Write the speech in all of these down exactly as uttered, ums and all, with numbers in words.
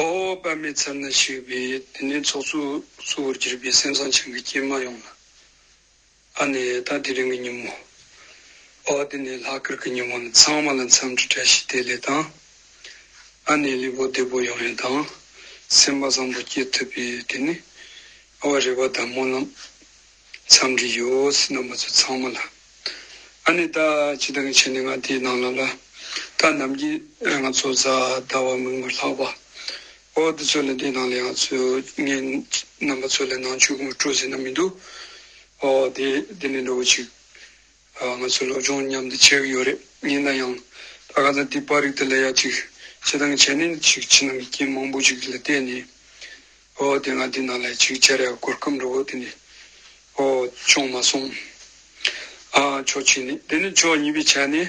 ཨོ་པདྨའི་ཚལ་ན་བཞུགས་པའི་དེ་ནས་ཚོགས་གཙོ་གཙོ་བོར་གྱུར་པའི་སེམས་བཟང་ཅན་གྱི་སྐྱེས་མ་ཡོངས་ལ། ཨ་ནི་ད་དེ་རིང་གི་ཉིན་མོ། ཨོ་དེ་ནས་ལྷག་དཀར་གྱི་ཉིན་མོ་ནི་ཚང་མ་ལ་འཚམས་འདྲི་བཀྲ་ཤིས་བདེ་ལེགས་དང་། ཨ་ནི་ལུས་པོ་བདེ་པོ་ཡོང་ཡ་དང་། སེམས་པ་བཟང་པོ་སྐྱེ་ཐུབ་པའི་དེ་ནི། ཨོ་རེ་བ་དང་སྨོན་ལམ། འཚམས་འདྲི་ཡོད་སྲིད་རྣམ་པ་ཚོ་ཚང་མ་ལ། ཨ་ནི་ད་ཇི་ལྟར་བྱས་ནས་ང་དེའི་ནང་ལ་ལ། ད་ནམ་རྒྱུན་ང་ཚོ་གཟའ་ཟླ་བ་མིག་དམར་ལྷག་པ། ཨོ་དེ་ཚོ་ལ་དེའི་ནང་ལ་ང་ཚོ་ངའི་རྣམ་པ་ཚོ་ལ་ནང་ཆོས་གོང་སྤྲོ་ཟེར་ན་མི་འདུག་ཨོ་དེ་དེ་ནས་འགྲོ་བ་ཅིག་ཨ་ང་ཚོ་སློབ་སྦྱོང་མཉམ་དུ་བྱེད་ཀྱི་ཡོད་རེད། ཡིན་ན་ཡང་ད་ག་ཚོད་དེ་པར་རིགས་དེ་ལ་ཡ་ཅིག་ཇི་ལྟར་བྱས་ནས་ཅིག་ཕྱི་ནང་གི་རྐྱེན་མང་པོ་ཅིག་ལ་བརྟེན་ནས། ཨོ་དེ་ང་འདི་ནང་ལ་ཅིག་བཅར་ཡག་གོ་སྐབས་འགྲོ་འོ་དེ་ནི། ཨོ་བྱུང་མ་སོང་། ཨ་ཕྱོགས་གཅིག་ནས་དེ་ནི་ཕྱོགས་གཉིས་པའི་ཆ་ནས།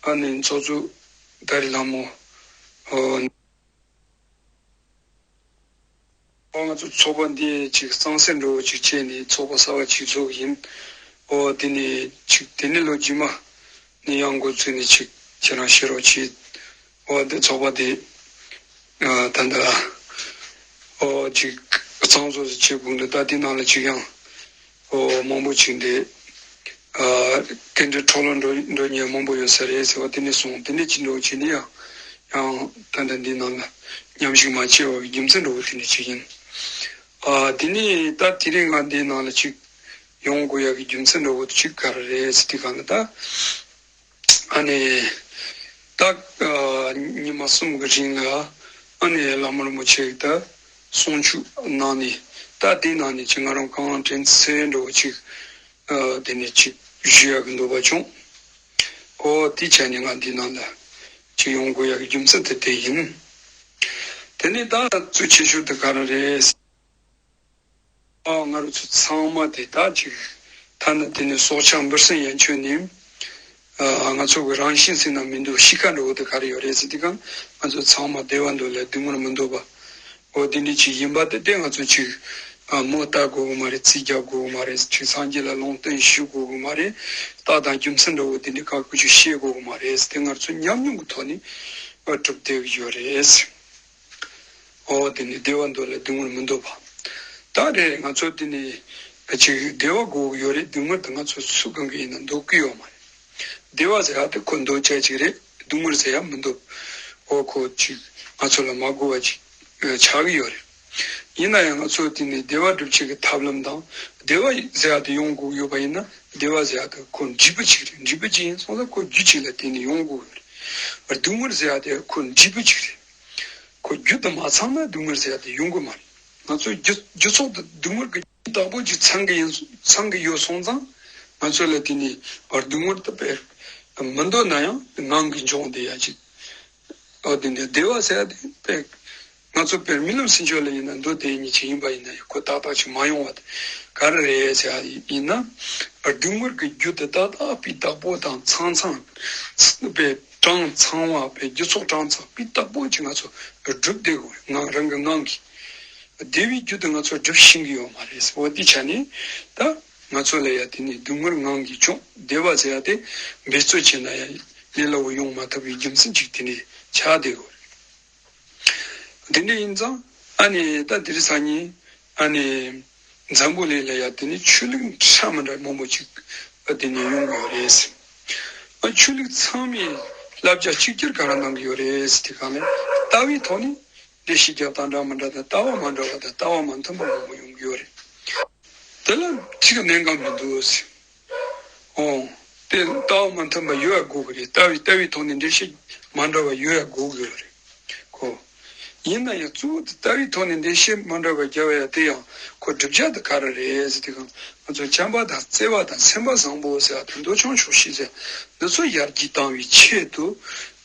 ཨ་ནི་ཚོགས་གཙོ་ད་རེས་ལྷ་མོ། ཨོ་ཨོ་ང་ཚོ་ཚོགས་པ་འདི་ཅིག་གཙང་སེལ་འགྲོ་འོ་ཅིག་བྱས་ནས་ཚོགས་པ་གསར་པ་ཅིག་བཙུགས་ཡིན། ཨོ་དེ་ནི་ཅིག་དེ་ནི་ལོ་རྗེས་མ་ནི་ཡང་འགོ་བཙུགས་ནས་ཅིག་ཁྱེད་རང་ཤེས་རོགས་བྱེད། ཨོ་འདི་ཚོགས་པ་དེ། ཨ་ད་ལྟ། ཨོ་ཅིག་གཙང་བཟོ་ཟེར་བྱེད་དགོས་འདུག་ད་འདི་ནང་ལ་ཅིག་ཡང་། ཨོ་མང་པོ་ཅིག་འདི། ཨ་སྐད་འབྲེལ་འཕྲོ་བརླག་འགྲོ་འགྲོ་ཉེན་མང་པོ་ཡོད་ས་རེད་ཟེར་བ་དེ་ནས་སོང་དེ་འདྲ་ཅིག་འགྲོ་བྱས་ནས་ཡང་། ཡང་ད་ལྟ་འདི་ནང་ལ་ཉམས་ཞིབ་མ་བྱས་པ་གི་རྒྱུ་མཚན་འདྲ་བོ་དེ་འདྲ་ཅིག་ཡིན། ཨ་དེ་ནས་ད་དེ་རིང་ང་འདི་ནང་ལ་ཅིག་ཡོང་དགོས་ཡག་གི་རྒྱུ་མཚན་འདྲ་བོ་ཅིག་ག་རེ་རེད་ཟེར་དུས་གང་ལ་ད། ཨ་ནི། ད། ཨ་ཉི་མ་གསུམ་གྱི་རིང་ལ། ཨ་ནི་བླ་མ་རིན་པོ་ཆེ་གིས་ད། གསུང་ཆོས་གནང་ནས། ད་དེ་ནང་ནས་ཅིག་ང་རང་གང་དྲན་ཚད་འགྲོ་བ་ཅིག་ཨ་དེ་ནས་ཅིག་ཞུ་ཡག་གི་འདོད་པ་བྱུང་། ཨོ་དེ་བྱས་ནས་ང་འདི་ནང་ལ། ཅིག་ཡོང་དགོས་ཡག་གི་རྒྱུ་མཚན་དེ་དེ་ཡིན། དེ་ནས་ད་གཙོ་ཆེ་ཤོས་དེ་ག་རེ་རེད། ཨ་ང་རང་ཚོ་ཚང་མ་དེ་དག་ཅིག་ཐ་ན་དེ་ནས་སྲོག་ཆགས་འབུ་སྲིན་ཡན་ཆོད་ནས། ཨ་ང་ཚོ་གི་རང་བཞིན་ཟེར་ན་མི་འདུག་གཤིས་ཀ་འདྲ་བོ་དེ་ག་རེ་ཡོད་རེད་ཟེར་དུས་གང་ང་ཚོ་ཚང་མ་བདེ་བ་འདོད་ལ་སྡུག་བསྔལ་མི་འདོད་པ། འོ་དེ་འདྲ་ཅིག་ཡིན་པ་དེ་དེ་ང་ཚོ་ཅིག་ཨ་མོ་ལྟ་དགོས་གི་མ་རེད། རྩིས་རྒྱག་དགོས་གི་མ་རེད། ཅིག་སངས་རྒྱས་ལ་ལུང་བསྟན་ཞུ་དགོས་གི་མ་རེད། རྟགས་དང་རྒྱུ་མཚན་འདྲ་བོ་དེ་འདྲ་ག་གུ་ཅིག་ཤེས་དགོས་གི་མ་རེད། དེ་ང་ཚོ་ཉམས་མྱོང་གི་ཐོག་ནས་ཨ་གྲུབ་བསྡད་གི་ཡོད་རེད། ཨོ་དེ་ནི་བདེ་བ་འདོད་ལ་སྡུག་བསྔལ་མི་འདོད་པ། ད་རེད་ང་ཚོ་དེ་ནི་ཅིག་བདེ་བ་དགོས་ཀྱི་ཡོད་རེད། སྡུག་བསྔལ་དེ་ང་ཚོ་སུ་གང་གི་ཡིན་ན་འདོད་ཀྱི་ཡོད་མ་རེད། བདེ་བ་ཟེར་ཡག་དེ་ཁོ་འདོད་བྱ་ཅིག་རེད། སྡུག་བསྔལ་ཟེར་ཡག་མི་འདོད། ཨོ་ཁོ་ཅིག་ང་ཚོ་ལ་མ་དགོས་པ་ཅིག་ཆགས་ཀྱི་ཡོད་རེད། ཡིན་ན་ཡང་ང་ཚོ་དེ་ནི་བདེ་བ་སྒྲུབ་བྱེད་ཀྱི་ཐབས་ལམ་དང་བདེ་བ་ཟེར་ཡག་དེ་ཡོང་དགོས་ཀྱི་ཡོད་པ་ཡིན་ན་བདེ་བ་ཟེར་ཡག་དེ་ཁོ་འབྲས་བུ་ཅིག་རེད། འབྲས་བུ་ཅིག་ཡིན་སོང་ཙང་ཁོ་རྒྱུ་ཅིག་ལ་བརྟེན་ནས་ཡོང་དགོས་ཀྱི་ཡོད་རེད། སྡུག་བསྔལ་ཟེར་ཡག་དེ་ཁོ་འབྲས་བུ་ཅིག་རེད། ཁོ་རྒྱུ་དེ་མ་ཚང་ན་སྡུག་བསྔལ་ཟེར་ཡག་དེ་ཡོང་གི་མ་རེད། ང་ཚོའི་རྒྱུ་རྒྱུ་ཚོགས་དེ་སྡུག་བསྔལ་གྱི་རྒྱུ་བདག་པོ་ཅིག་ཚང་གི་ཡིན་ཚང་གི་ཡོད་སོང་ཙང་ང་ཚོ་ལ་དེ་ནི་སྡུག་བསྔལ་དེ་དཔེ་མི་འདོད་ན་ཡང་ངང་གིས་འབྱུང་བསྡད་ཡག་ཅིག་ཨོ་དེ་ནི་བདེ་བ་ཟེར་ཡག་དེ་དཔེ་ང་ཚོ་དཔེ་རྨི་ལམ་ཟེར་ཆོག་ལ་ཡིན་ན་མདོ་དེ་ཉིད་ཅིག་ཡིན་པ་ཡིན་ན་ཡང་ཁོ་ཏག་ཏག་ཅིག་མ་ཡོང་བ་དེ་ག་རེ་རེད་ཟེར་ཡག་ཡིན་ན། སྡུག་བསྔལ་གྱི་རྒྱུ་དེ་ཏག་ཏག་སྤུས་དག་པོ་དང་ཚང་ཚང་། དཔེ་གྲངས་ཚང་བ་དཔེ་རྒྱུ་ཚོགས་གྲངས་ཚང་སྤུས་དག་པོ་ཅིག་ང་ཚོ་སྒྲུབ་བསྡད་དགོས་ངང་རང་གི་ངང་གིས། བདེ་བའི་རྒྱུ་དེ་ང་ཚོ་སྒྲུབ་ཤེས་ཀྱི་ཡོད་མ་རེད། འོ་དེ་ཆ་ནས་ད་ང་ཚོ་ལ་ཡ་དེ་ནི་སྡུག་བསྔལ་ངང་གིས་བྱུང་བདེ་བ་ཟེར་ཡ་དེ་འབད་རྩོལ་བྱས་ན་ཡང་ལས་སླ་བོ་ཡོང་མ་ཐུབ་པའི་རྒྱུ་མཚན་ཅིག་དེ་ནི་ཆགས་བསྡད་ཡོད་རེད། དེ་འདྲ་ཡིན་ཙང་ཨ་ནི་ད་དེ་རིང་སང་ཉིན་ཨ་ནི་འཛམ་བུ་གླིང་ལ་ཡ་དེ་ནི་ཆོས་ལུགས་འདྲ་མི་འདྲ་མང་པོ་ཅིག་ཨ་དེ་ནི་ཡོང་གི་ཡོད་རེད། ཨ་ཆོས་ལུགས་ཚང་མས་བསླབ་བྱ་གཅིག་གྱུར་ག་རེ་གནང་གི་ཡོད་རེད་ཟེར་དུས་གང་ལ་ལྟ་བའི་ཐོག་ནས་འགྲེལ་བཤད་རྒྱབ་སྟངས་འདྲ་མི་འདྲ་དང་ལྟ་བ་མི་འདྲ་བ་དང་ལྟ་བ་མི་མཐུན་པ་མང་པོ་ཡོང་གི་ཡོད་རེད། དེ་ལ་ཁྲིག་གནད་འགག་མི་འདུག་ཟེར། ཨོ། དེ་ལྟ་བ་མ་མཐུན་པ་ཡོད་ཡ་དགོས་ཀྱི་རེད། ལྟ་བའི་ལྟ་བའི་ཐོག་ནས་འགྲེལ་བཤད་མ་འདྲ་བ་ཡོད་ཡ་དགོས་ཀྱི་ཡོད་རེད། ཁོ། ཡིན་ན་ཡང་གཙོ་བོ་དེ་ལྟ་བའི་ཐོག་ནས་འགྲེལ་བཤད་མ་འདྲ་བ་རྒྱབ་ཡ་དེ་ཡང་ཁོ་བསྒྲུབ་བྱ་དེ་ག་རེ་རེད་ཟེར་དུས་གང་ང་ཚོ་བྱམས་པ་དང་བརྩེ་བ་དང་སེམས་པ་བཟང་པོ་ཟེར་བ་དང་འདོད་ཆུང་ཆོག་ཤེས་ཟེར་འདི་ཚོ་ཡར་རྒྱས་བཏང་བའི་ཆེད་དུ་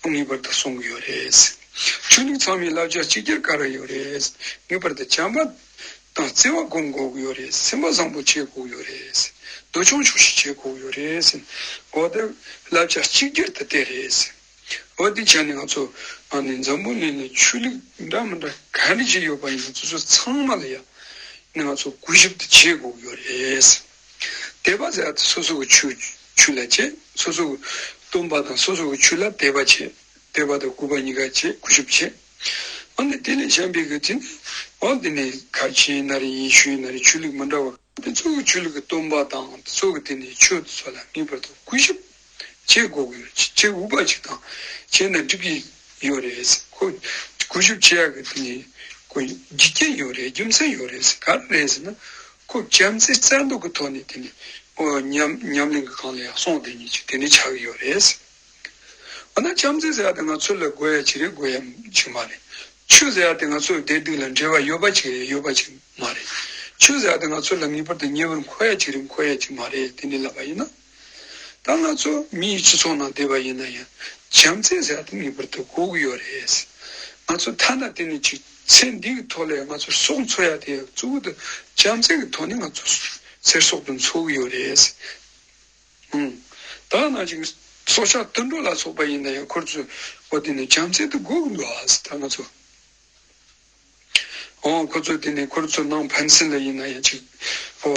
ངེས་པར་དུ་གསུང་གི་ཡོད་རེད། ཆོས་ལུགས་ཚང་མའི་བསླབ་བྱ་གཅིག་གྱུར་ག་རེ་ཡོད་རེད། ངེས་པར་དུ་བྱམས་པ། དང་བརྩེ་བ་སྒོམ་དགོས་ཀྱི་ཡོད་རེད། སེམས་པ་བཟང་པོ་བྱེད་དགོས་ཀྱི་ཡོད་རེད། འདོད་ཆུང་ཆོག་ཤེས་བྱེད་དགོས་ཀྱི་ཡོད་རེད། འོ་དེ་བསླབ་བྱ་གཅིག་གྱུར་དེ་དེ་རེད། འོ་དེ་བྱས་ནས་ང་ཚོ་ཨ་ནི་འཛམ་བུ་གླིང་ལ་ཆོས་ལུགས་འདྲ་མི་འདྲ་ག་རེ་ཅིག་ཡོད་པ་ཡིན་ན་སོ་སོ་ཚང་མ་ལ་ཡ་ནི་ང་ཚོ་གུས་ཞབས་དེ་བྱེད་དགོས་ཀྱི་ཡོད་རེད། དད་པ་ཟེར་ཡ་དེ་སོ་སོ་གི་ཆོས་ཆོས་ལ་བྱེད། སོ་སོ་གི་སྟོན་པ་དང་སོ་སོ་གི་ཆོས་ལ་དད་པ་བྱེད། དད་པ་དང་གུས་པ་གཉིས་ཀ་བྱེད། གུས་ཞབས་བྱེད། འོ་ན་དེ་ལས་གཞན་པའི་གི་དེ་ནི་འོ་དེ་ནི་ཁ་ཆེ་ན་རེ་ཡིན་ཤུལ་ན་རེ་ཆོས་ལུགས་མི་འདྲ་བ་དེ་ཚོ་གི་ཆོས་ལུགས་ཀྱི་སྟོན་པ་དང་དེ་ཚོ་གི་དེ་ནི་ཆོས་དེ་ཚོ་ལ་ངེས་པར་དུ་གུས་ཞབས་བྱེད་དགོས་ཀྱི་ཡོད། བྱེད་དགོས་པ་ཅིག་དང་བྱས་ན་འགྲིག་གི་ཡོད་རེད། ཁོ་གུས་ཞབས་བྱེད་ཡག་གི་དེ་ནི་ཁོ་རྒྱུ་རྐྱེན་ཡོད་རེད། རྒྱུ་མཚན་ཡོད་རེད། ག་རེ་རེད་ཟེར་ན་ཁོ་བྱམས་བརྩེ་བཙན་དུག་གི་ཐོག་ནས་དེ་ནི་འོ་ཉམས་ཉམས་ལེན་གྱི་སྒང་ལ་ཡང་སོང་བསྡད་མཁན་ཅིག་དེ་ནི་ཆགས་ཀྱི་ཡོད་རེད། འོ་ན་བྱམས་བརྩེ་ཟེར་ཡ་དེ་ང་ཚོ་ལ་དགོས་ཡ་ཅིག་རེད། དགོས་ཡ་ཅིག་མ་རེད། ཆོས་ཟེར་ཡ་དེ་ང་ཚོའི་བདེ་སྡུག་ལ་འབྲེལ་བ་ཡོད་པ་ཅིག་རེད། ཡོད་པ་ཅིག་མ་རེད། ཆོས་ཟེར་ཡ་དེ་ང་ཚོ་ལ་ངེས་པར་དུ་ཉེ་བར་མཁོ་ཡ་ཅིག་རེད། མཁོ་ཡ་ཅིག་མ་རེད། དེ་འདྲ་ལབ་པ་ཡིན་ན། ད་ང་ཚོ་མིའི་སྤྱི་ཚོགས་ནང་བསྡད་པ་ཡིན་ན་ཡང་བྱམས་བརྩེ་ཟེར་ཡ་དེ་ངེས་པར་དུ་དགོས་ཀྱི་ཡོད་རེད། ང་ཚོ་ཐ་ན་དེ་ནི་ཅིག་ཚེ་འདི་གི་ཐོག་ལ་ང་ཚོ་སྲོག་འཚོ་ཡ་དེ་གཙོ་བོ་དེ་བྱམས་བརྩེ་གི་ཐོག་ནས་ང་ཚོ་ཚེ་སྲོག་དེ་འཚོ་གི་ཡོད་རེད། ཨང་། ད་ནང་བཞིན་སྲོག་ཆགས་དུད་འགྲོ་ལ་སོགས་པ་ཡིན་ན་ཡང་ཁོ་ཚོས་འོ་དེ་ནི་བྱམས་བརྩེ་དེ་དགོས་ཀྱི་འདུག་ཨ། ད་ང་ཚོ་འོ་ཁོ་ཚོ་དེ་ནི་ཁོ་ཚོ་ནང་ཕན་ཚུན་ལ་ཡིན་ན་ཡང་ཅིག་འོ་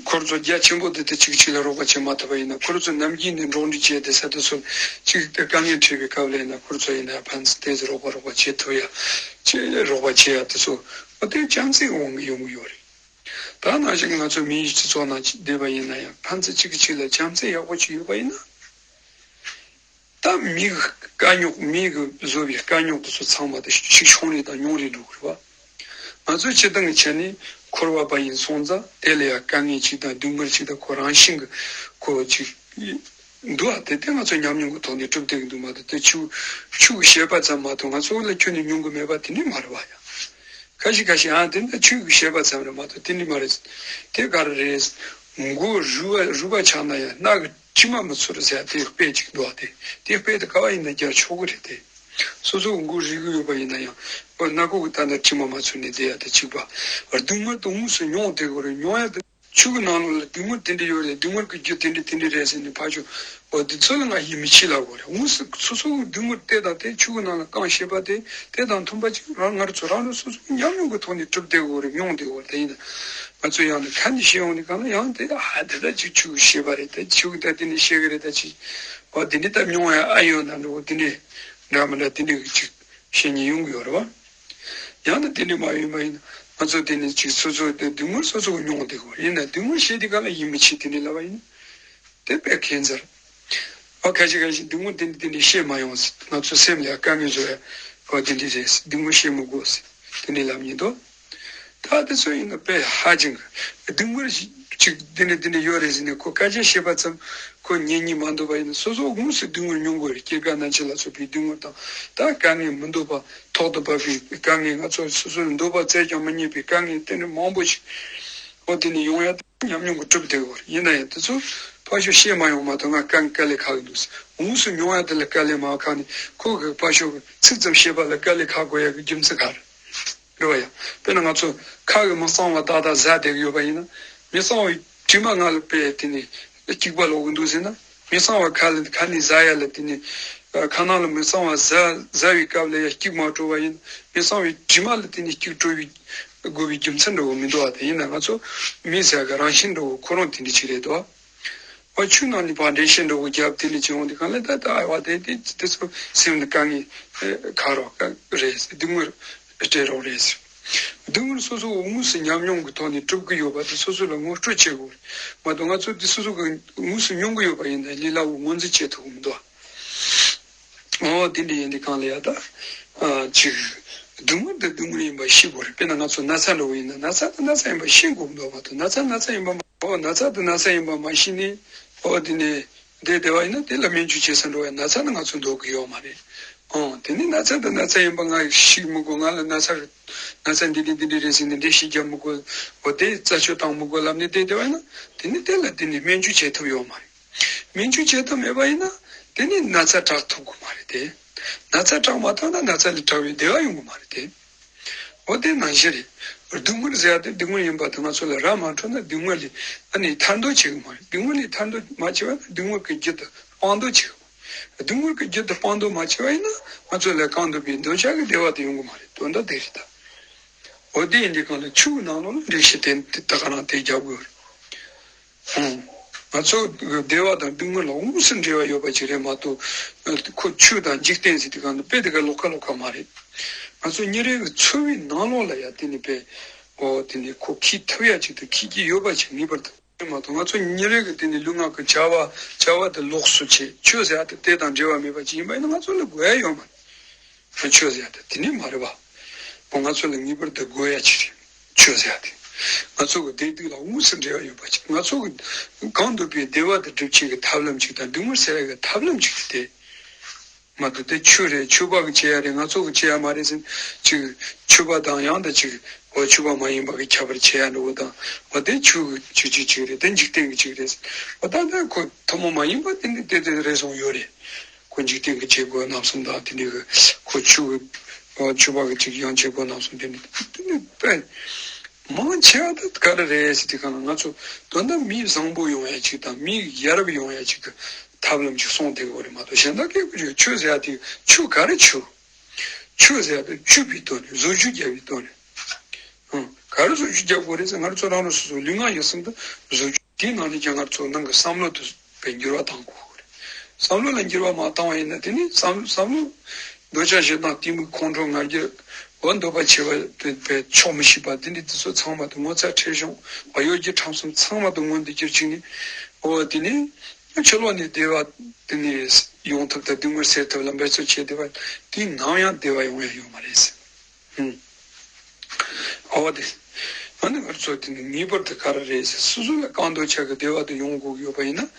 ཁོ་ཚོ་རྒྱ་ཆེན་པོ་དེ་དེ་གཅིག་གཅིག་ལ་རོགས་པ་བྱེད་མ་ཐུབ་པ་ཡིན་ན། ཁོ་ཚོ་ནམ་རྒྱུན་ནས་འགྲོགས་འདྲིས་བྱས་ཏེ་ས་དེ་ཚོ་གཅིག་དེ་དཀའ་ངལ་འཕྲད་པའི་སྐབས་ལ་ཡིན་ན་ཁོ་ཚོ་ཡིན་ན་ཕན་ཚུན་དེ་ཚོ་རོགས་པ་རོགས་པ་བྱེད་ཐུབ་ཡ་ཅིག་རོགས་པ་བྱེད་ཡ་དེ་ཚོ་འོ་དེ་བྱམས་བརྩེའི་དབང་གིས་ཡོང་གི་ཡོད་རེད། ད་ནང་བཞིན་ང་ཚོ་མིའི་སྤྱི་ཚོགས་ནང་བསྡད་པ་ཡིན་ན་ཡང་ཕན་ཚུན་གཅིག་གིས་གཅིག་ལ་བྱམས་བརྩེ་ཡག་པོ་ཅིག་ཡོད་པ་ཡིན་ན། ད་མི་གི་དཀའ་རྙོག་མི་གི་བཟོ་བའི་དཀའ་རྙོག་དེ་ཚོ་ཚང་མ་དེ་ཤུགས་ཤོང་རེ་དང་ཉུང་རེ་འགྲོ་གི་རེད་བ། ང་ཚོའི་སྤྱིར་བཏང་གི་ཆ་ནས་འཁོར་བ་པ་ཡིན་སོང་ཙང་དེ་ལ་ཡང་དཀའ་ངལ་ཅིག་དང་སྡུག་བསྔལ་ཅིག་དང་ཁོ་རང་བཞིན་གྱི་ཁོ་ཅིག་འདུག་ཨ། དེ་དེ་ང་ཚོ་ཉམས་མྱོང་གི་ཐོག་ནས་གྲུབ་བསྡད་ཀྱི་འདུག་མ་གཏོགས་དེ་ཆོས་ཆོས་ཀྱི་བཤད་པ་ཙམ་མ་གཏོགས་ང་ཚོ་ལ་ཁྱོན་ནས་མྱོང་གི་མེད་པ་དེ་འདྲ་མ་རེད་བ་ཡ། ཁ་ཤས་ཁ་ཤས་ཨ་དེ་འདྲ་ཆོས་ཀྱི་བཤད་པ་ཙམ་རེད་མ་གཏོགས་དེ་འདྲ་མ་རེད། དེ་ག་རེ་རེད། མགོ་རུས་པ་རུས་པ་ཆག་ན་ཡང་སྣ་གི་དྲི་མ་མི་ཚོར་ཟེར་ཡ་དེ་དཔེ་ཅིག་འདུག་ཨ། དེ་དེ་དཔེ་དེ་ག་བ་ཡིན་ན་རྒྱག་ཆོག་གི་རེད་དེ། སོ་སོ་མགོ་རུས་ཀྱི་ཡོད་པ་ཡིན་ན་ཡང་སྣ་ཁུག་གི་ད་ལྟ་དྲི་མ་མ་ཚོར་ནས་བསྡད་ཡ་དེ་གཅིག་པ། སྡུག་བསྔལ་དེ་དངོས་སུ་མྱོང་བསྡད་དགོས་རེད། མྱོང་ཡ་དེ། ཆོས་ཀྱི་ནང་ལོགས་ལ་སྡུག་བསྔལ་དེ་འདྲ་ཡོད་རེད། སྡུག་བསྔལ་གྱི་རྒྱུ་དེ་འདྲ་དེ་འདྲ་རེད་ཟེར་ནས་ཕར་ཕྱོགས་འོ་དེ་ཚོ་ལ་ང་ཡིད་མི་ཆེས་ལབ་དགོས་རེད། དངོས་སུ་སོ་སོ་གི་སྡུག་བསྔལ་དེ་དང་དེ་ཆོས་ཀྱི་ནང་ལ་བཀང་བཤད་པ་དེ་དེ་དང་མཐུན་པ་ཅིག་རང་ང་རང་ཚོ་རང་རང་སོ་སོའི་ཉམས་མྱོང་གི་ཐོག་ནས་གྲུབ་བསྡད་དགོས་རེད། མྱོང་བསྡད་དགོས་རེད། དེ་ཡིན་ན་ང་ཚོ་ཡང་ནས་ཁ་ནས་བཤད་ཡོང་དུས་གང་ལ་ཡང་དེ་ཨ་དེ་ལྟ་ཅིག་ཆོས་ཀྱི་བཤད་པ་རེད། ད་ཆོས་ཀྱི་ད་དེ་ནས་བཤད་གི་རེད། ད་ཅིག་འོ་དེ་འདྲ་ད་མྱོང་ཡ་ཨ་ཡོད་ན་འགྲོ་དེ་འདྲ་འདྲ་མི་འདྲ་དེ་འདྲ་གི་ཅིག་བཤད་མཁན་ཡོང་གི་ཡོད་རེད་བ། ཡང་ན་དེ་འདྲ་མ་ཡིན་པ་ཡིན་ན་ང་ཚོ་དེ་ནི་ཅིག་སོ་སོ་དེ་སྡུག་བསྔལ་སོ་སོ་གི་མྱོང་བསྡད་དགོས་རེད། ཡིན་ན་སྡུག་བསྔལ་བཤད་དུས་གང་ལ་ཡིད་མི་ཆེས་དེ་འདྲ་ལབ་པ་ཡིན་ན་དེ་དཔེ་ཁྱད་མཚར། ཨ་ཁ་ཤས་ཁ་ཤས་སྡུག་བསྔལ་དེ་འདྲ་དེ་འདྲ་བཤད་མ་ཡོང་ཟེར། ང་ཚོ་སེམས་ལ་དཀའ་ངལ་བཟོ་ཡ་ཨ་དེ་འདྲ་རེད་ཟེར། སྡུག་བསྔལ་བཤད་མི་དགོས་ཟེར་དེ་འདྲ་ལབ་མཁན་འདུག་ད་དེ་ཚོ་ཡིན་ན་དཔེ་ཧ་ཅང་གི་སྡུག་བསྔལ་ཞིག་ཅིག་འདི་ནས་འདི་ནས་ཡོད་རེད་ཟེར་ནས་ཁོ་སྐད་ཆ་བཤད་པ་ཙམ་ཁོ་ཉན་ཉན་མ་འདུག་པ་ཡིན་ན་སོ་སོ་དངོས་སུ་སྡུག་བསྔལ་མྱོང་དགོས་རེད། སྐྱེ་རྒ་ན་འཆི་ལ་སོགས་པའི་སྡུག་བསྔལ་དང་ད་དཀའ་ངལ་མི་འདོད་པ་ཐོག་ཏུ་བབས་པའི་དཀའ་ངལ་ང་ཚོ་སོ་སོ་ལ་འདོད་པ་བཙལ་ཀྱང་མི་རྙེད་པའི་དཀའ་ངལ་དེ་འདྲ་མང་པོ་ཞིག་ཨོ་དེ་ནས་ཡོང་ཡ་དེ་ཉམས་མྱོང་གི་གྲུབ་བསྡད་དགོས་རེད། ཡིན་ན་ཡང་དེ་ཚོ་ཕར་ཞོག་བཤད་མ་ཡོང་མ་གཏོགས་ང་དཀའ་ངལ་དཀའ་ལས་ཁག་གི་འདུག་དངོས་སུ་མྱོང་ཡ་དེ་ལ་དཀའ་ལས་མ་ཁག་ནས་ཁོ་གི་ཕར་ཞོག་གི་ཚིག་ཙམ་བཤད་པ་ལ་དཀའ་ལས་ཁག་དགོས་ཡ་གི་རྒྱུ་མཚན་ག་རེ། རེད་བ་ཡ། དཔེར་ན་ང་ཚོ་ཁ་གི་མི་གཙང་བ་ཏག་ཏག་ཟ་བསྡད་ཀྱི་ཡོད་པ་ཡིན་ན། མི་གཙང་བའི་དྲི་མ་ང་ལ་དཔེ་དེ་ནི་སྐྱུག་པ་ལོག་གི་འདུག་ཟེར་ན། མི་གཙང་བ་ཁ་ལ་ཁ་ནས་ཟ་ཡ་ལ་དེ་ནི་ཁ་ནང་ལ་མི་གཙང་བ་ཟ་ཟ་བའི་སྐབས་ལ་ཡ་སྐྱུག་མ་བྲོ་བ་ཡིན། མི་གཙང་བའི་དྲི་མ་ལ་དེ་ནི་སྐྱུག་བྲོ་བའི་དགོས་པའི་རྒྱུ་མཚན་འདྲ་བོ་མི་འདུག་བ། དེ་ཡིན་ན་ང་ཚོ་མི་ཟེར་ག་རང་བཞིན་འདྲ་བོ་ཁོ་རང་དེ་འདྲ་ཅིག་རེད་དོ། ཨ་ཆུ་ནང་ནས་ཕར་འགྲེལ་བཤད་འདྲ་བོ་རྒྱབ་དེ་ནས་བྱུང་དེ་གང་ལ་ད་ད་ཨ་བ་དེ་དེ་དེ་ཚོ་སེམས་ནི་དཀའ་ངལ་ཁག་རོགས་རེད། སྡུག་བསྔལ་སྤྲད་རོགས་རེད། སྡུག་བསྔལ་སོ་སོ་དངོས་སུ་ཉམས་མྱོང་གི་ཐོག་ནས་གྲུབ་ཀྱི་ཡོད་པ་དེ་སོ་སོ་ལ་ངོ་སྤྲོད་བྱེད་དགོས་རེད་མ་གཏོགས་ང་ཚོ་དེ་སོ་སོ་གི་དངོས་སུ་མྱོང་གི་ཡོད་པ་ཡིན་ན་ལས་སླ་བོ་ངོས་འཛིན་བྱེད་ཐུབ་ཀྱི་མི་འདུག་ཨོ་དེ་འདྲ་ཡིན་དུས་གང་ལ་ཡ་ད་ཨ་ཅིག་སྡུག་བསྔལ་དེ་སྡུག་བསྔལ་ཡིན་པ་ཤེས་དགོས་རེད། དཔེར་ན་ང་ཚོ་ན་ཚ་འདྲ་བོ་ཡིན་ན་ན་ཚ་དེ་ན་ཚ་ཡིན་པ་ཤེས་དགོས་མི་འདུག་མ་གཏོགས་ན་ཚ་ན་ཚ་ཡིན་པ་མ་ཨོ་ན་ཚ་དེ་ན་ཚ་ཡིན་པ་མ་ཤེས་ནས་ཨོ་དེ་ནས་བསྡད་བསྡད་པ་ཡིན་ན་དེ་ལ་སྨན་བཅོས་བྱེད་ས་འགྲོ་བའི་ན་ཚ་ནི་ང་ཚོ་འདོད་ཀྱི་ཡོད་མ་རེད། ཨོ་དེ་ནས་ན་ཚ་དེ་ན་ཚ་ཡིན་པ་ང་ཤེས་མི་དགོས། ང་ལ་ན་ཚ་རེད། ན་ཚ་འདི་འདྲ་འདི་འདྲ་རེད་ཟེར་ནས་འགྲེལ་བཤད་རྒྱབ་མི་དགོས། ཨོ་དེ་རྩད་གཅོད་བཏང་མི་དགོས་ལབ་ནས་བསྡད་བསྡད་པ་ཡིན་ན་དེ་ནས་དེ་ལ་དེ་ནས་སྨན་བཅོས་བྱེད་ཐུབ་ཡོད་མ་རེད། སྨན་བཅོས་བྱེད་ཐུབ་མེད་པ་ཡིན་ན་དེ་ནི་ན་ཚ་དྲག་ཐུབ་ཀྱི་མ་རེད་དེ། ན་ཚ་དྲག་མ་ཐུབ་ན་ན་ཚ་ལས་དྲག་པའི་བདེ་བ་ཡོང་གི་མ་རེད་དེ། འོ་དེ་ནང་བཞིན་རེད། སྡུག་བསྔལ་ཟེར་ཡ་དེ་སྡུག་བསྔལ་ཡིན་པ་དེ་ང་ཚོ་ལ་ར་མ་འཕྲོད་ན་སྡུག་བསྔལ་ལས་ཨ་ནི་ཐར་འདོད་བྱེད་ཀྱི་མ་རེད། སྡུག་བསྔལ་ལས་ཐར་འདོད་མ་བྱས་པ་ན་སྡུག་བསྔལ་གྱི་རྒྱུ་དེ་སྤང་འདོད་བྱེད་ཀྱི་མ་རེད། སྡུག་བསྔལ་གྱི་རྒྱུ་དེ་སྤང་འདོད་མ་བྱས་པ་ཡིན་ན་ང་ཚོ་ལ་གང་འདོད་པའི་འདོད་ཆགས་ཀྱི་བདེ་བ་དེ་ཡོང་གི་མ་རེད། དོན་དག་དེ་རེད་ད། འོ་དེ་ཡིན་དུས་གང་ལ་ཆོས་ཀྱི་ནང་ལོགས་ལ་འགྲེལ་བཤད་དེ་དེ་ད་ག་རང་དེ་རྒྱབ་དགོས་རེད། ཨང་། ང་ཚོ་བདེ་བ་དང་སྡུག་བསྔལ་ལ་དངོས་སུ་འབྲེལ་བ་ཡོད་པ་ཅིག་རེད་མ་གཏོགས། ཁོ་ཆོས་དང་འཇིག་རྟེན་ཟེར་དུས་གང་དུ་དཔེ་དེ་ག་ལོགས་ཀ་ལོགས་ཀ་མ་རེད། ང་ཚོ་ཉིན་རེ་གི་འཚོ་བའི་ནང་ལོགས་ལ་ཡ་དེ་ནི་དཔེ། འོ་དེ་ནི་ཁོ་ཁྱི་ཐབས་ཡ་ཅིག་ཏུ་ཁྱི་གི་ཡོད་པ་ཅིག་ངེས་པར་དུ་མ་གཏོགས། ང་ཚོ་ཉིན་རེ་གི་དེ་ནི་ལུས་ངག་གི་བྱ་བ་བྱ་བ་དེ་ལོགས་སུ་བྱེད། ཆོས་ཟེར་ཡ་དེ་དེ་དང་འབྲེལ་བ་མེད་པ་ཅིག་ཡིན་པ་ཡིན་ན་ང་ཚོ་ལ་དགོས་ཡ་ཡོད་མ་རེད། ཆོས་ཟེར་ཡ་དེ་དེ་ནི་མ་རེད་པ། འོ་ང་ཚོ་ལ་ངེས་པར་དུ་དགོས་ཡ་ཅིག་རེད། ཆོས་ཟེར་ཡ་དེ། ང་ཚོ་གི་བདེ་སྡུག་ལ་དངོས་སུ་འབྲེལ་བ་ཡོད་པ་ཅིག་ང་ཚོ་གི་གང་འདོད་པའི་བདེ་བ་དེ་སྒྲུབ་བྱེད་ཀྱི་ཐབས་ལམ་ཅིག་དང་སྡུག་བསྔལ་སེལ་ཡ་གི་ཐབས་ལམ་ཅིག་དེ། མ་གཏོགས་དེ་ཆོས་རེད། ཆོས་པ་གི་བྱེད་ཡ་རེད། ང་ཚོ་གི་བྱེད་ཡ་མ་རེད་ཟེར། ཅིག་ཆོས་པ་དང་ཡང་དེ་ཅིག་འོ་ཆོས་པ་མ་ཡིན་པ་གི་ཁྱད་པར་བྱེད་ཡ་འདྲ་བོ་དང་། འོ་དེ་ཆོས་གི་ཆོས་ཅིག་ཅིག་རེད། དེ་འཇིག་རྟེན་གི་ཅིག་རེད་ཟེར། འོ་ད་ལྟ་ཁོ་ཐུན་མོང་མ་ཡིན་པ་དེ་འདི་དེ་དེ་རེ་ཟུང་ཡོད་རེད། ཁོ་འཇིག་རྟེན་གྱི་བྱེད་སྒོ་རྣམ་གསུམ་དང་དེ་འདྲའི་གི་ཁོ་ཆོས་ཀྱི་ཆོས་པ་གི་ཅིག་ཡང་བྱེད་སྒོ་རྣམ་གསུམ་དེ་འདྲ་དེ་འདྲ་དཔེ་མང་ཆེ་བ་དེ་ག་རེ་རེད་ཟེར་དུས་གང་ལ་ང་ཚོ་དོན་དག་མི་བཟང་པོ་ཡོང་ཡ་ཅིག་དང་མི་ཡ་རབས་ཡོང་ཡ་ཅིག་གི་ཐབས་ལམ་ཅིག་སོང་དེ་གོ་རེད་མ་གཏོགས། གཞན་དག་གི་ཆོས་ཟེར་ཡ་དེ་ཆོས་ག་རེ་ཆོས། ཆོས་ཟེར་ཡ་དེ་སྤྱོད་པའི་དོན་རེད། བཟོ་བཅོས་རྒྱག་པའི་དོན་རེད། ཨང་། ག་རེ་བཟོ་བཅོས་རྒྱག་དགོས་རེད་ཟེར། ང་ཚོ་རང་རང་སོ་སོའི་ལུས་ངག་ཡིད་གསུམ་དུ་བཟོ་བཅོས། དེའི་ནང་ནས་ཀྱང་ང་ཚོ་ནང་གི་བསམ་བློ་དེ་བས་འགྱུར་བ་གཏང་དགོས་རེད། བསམ་བློ་ལ་འགྱུར་བ་མ་བཏང་བ་ཡིན་ན་དེ་ནི་བསམ་བསམ་བློ། འདོད་ཆགས་ཞེ་སྡང་གཏི་མུག་ཁོང་ཁྲོ་ང་རྒྱལ། འོ་འདོད་པ་ཆེ་བ་དེ་བས་ཆོག་མི་ཤེས་པ་དེ་འདྲ་དེ་ཚོ་ཚང་མ་དེ་ངོ་ཚ་ཁྲེལ་གཞུང་གཡོ་སྒྱུ་ཁྲམ་གསུམ་ཚང་མ་དེ་མངོན་དུ་གྱུར་ཅིག་ནི། འོ་དེ་ནི་ཕྱི་ལོགས་ནས་བདེ་བ་དེ་ནི་ཡོང་ཐབས་དང་སྡུག་བསྔལ་སེལ་ཐབས་ལ་འབད་རྩོལ་བྱས་བསྡད་པ་དེ་ནམ་ཡང་བདེ་བ་ཡོང་ཡ་ཡོད་མ་རེད་ཟེར། ཨུམ། འོ་དེ། ཨ་ནི་ང་ཚོ་དེ་ནི་ངེས་པར་དུ་ག་རེ་རེད་ཟེར། སོ་སོ་ལ་གང་འདོད་ཆགས་ཀྱི་བདེ་བ་དེ་ཡོང་དགོས་ཀྱི་ཡོད་པ་ཡིན་ན།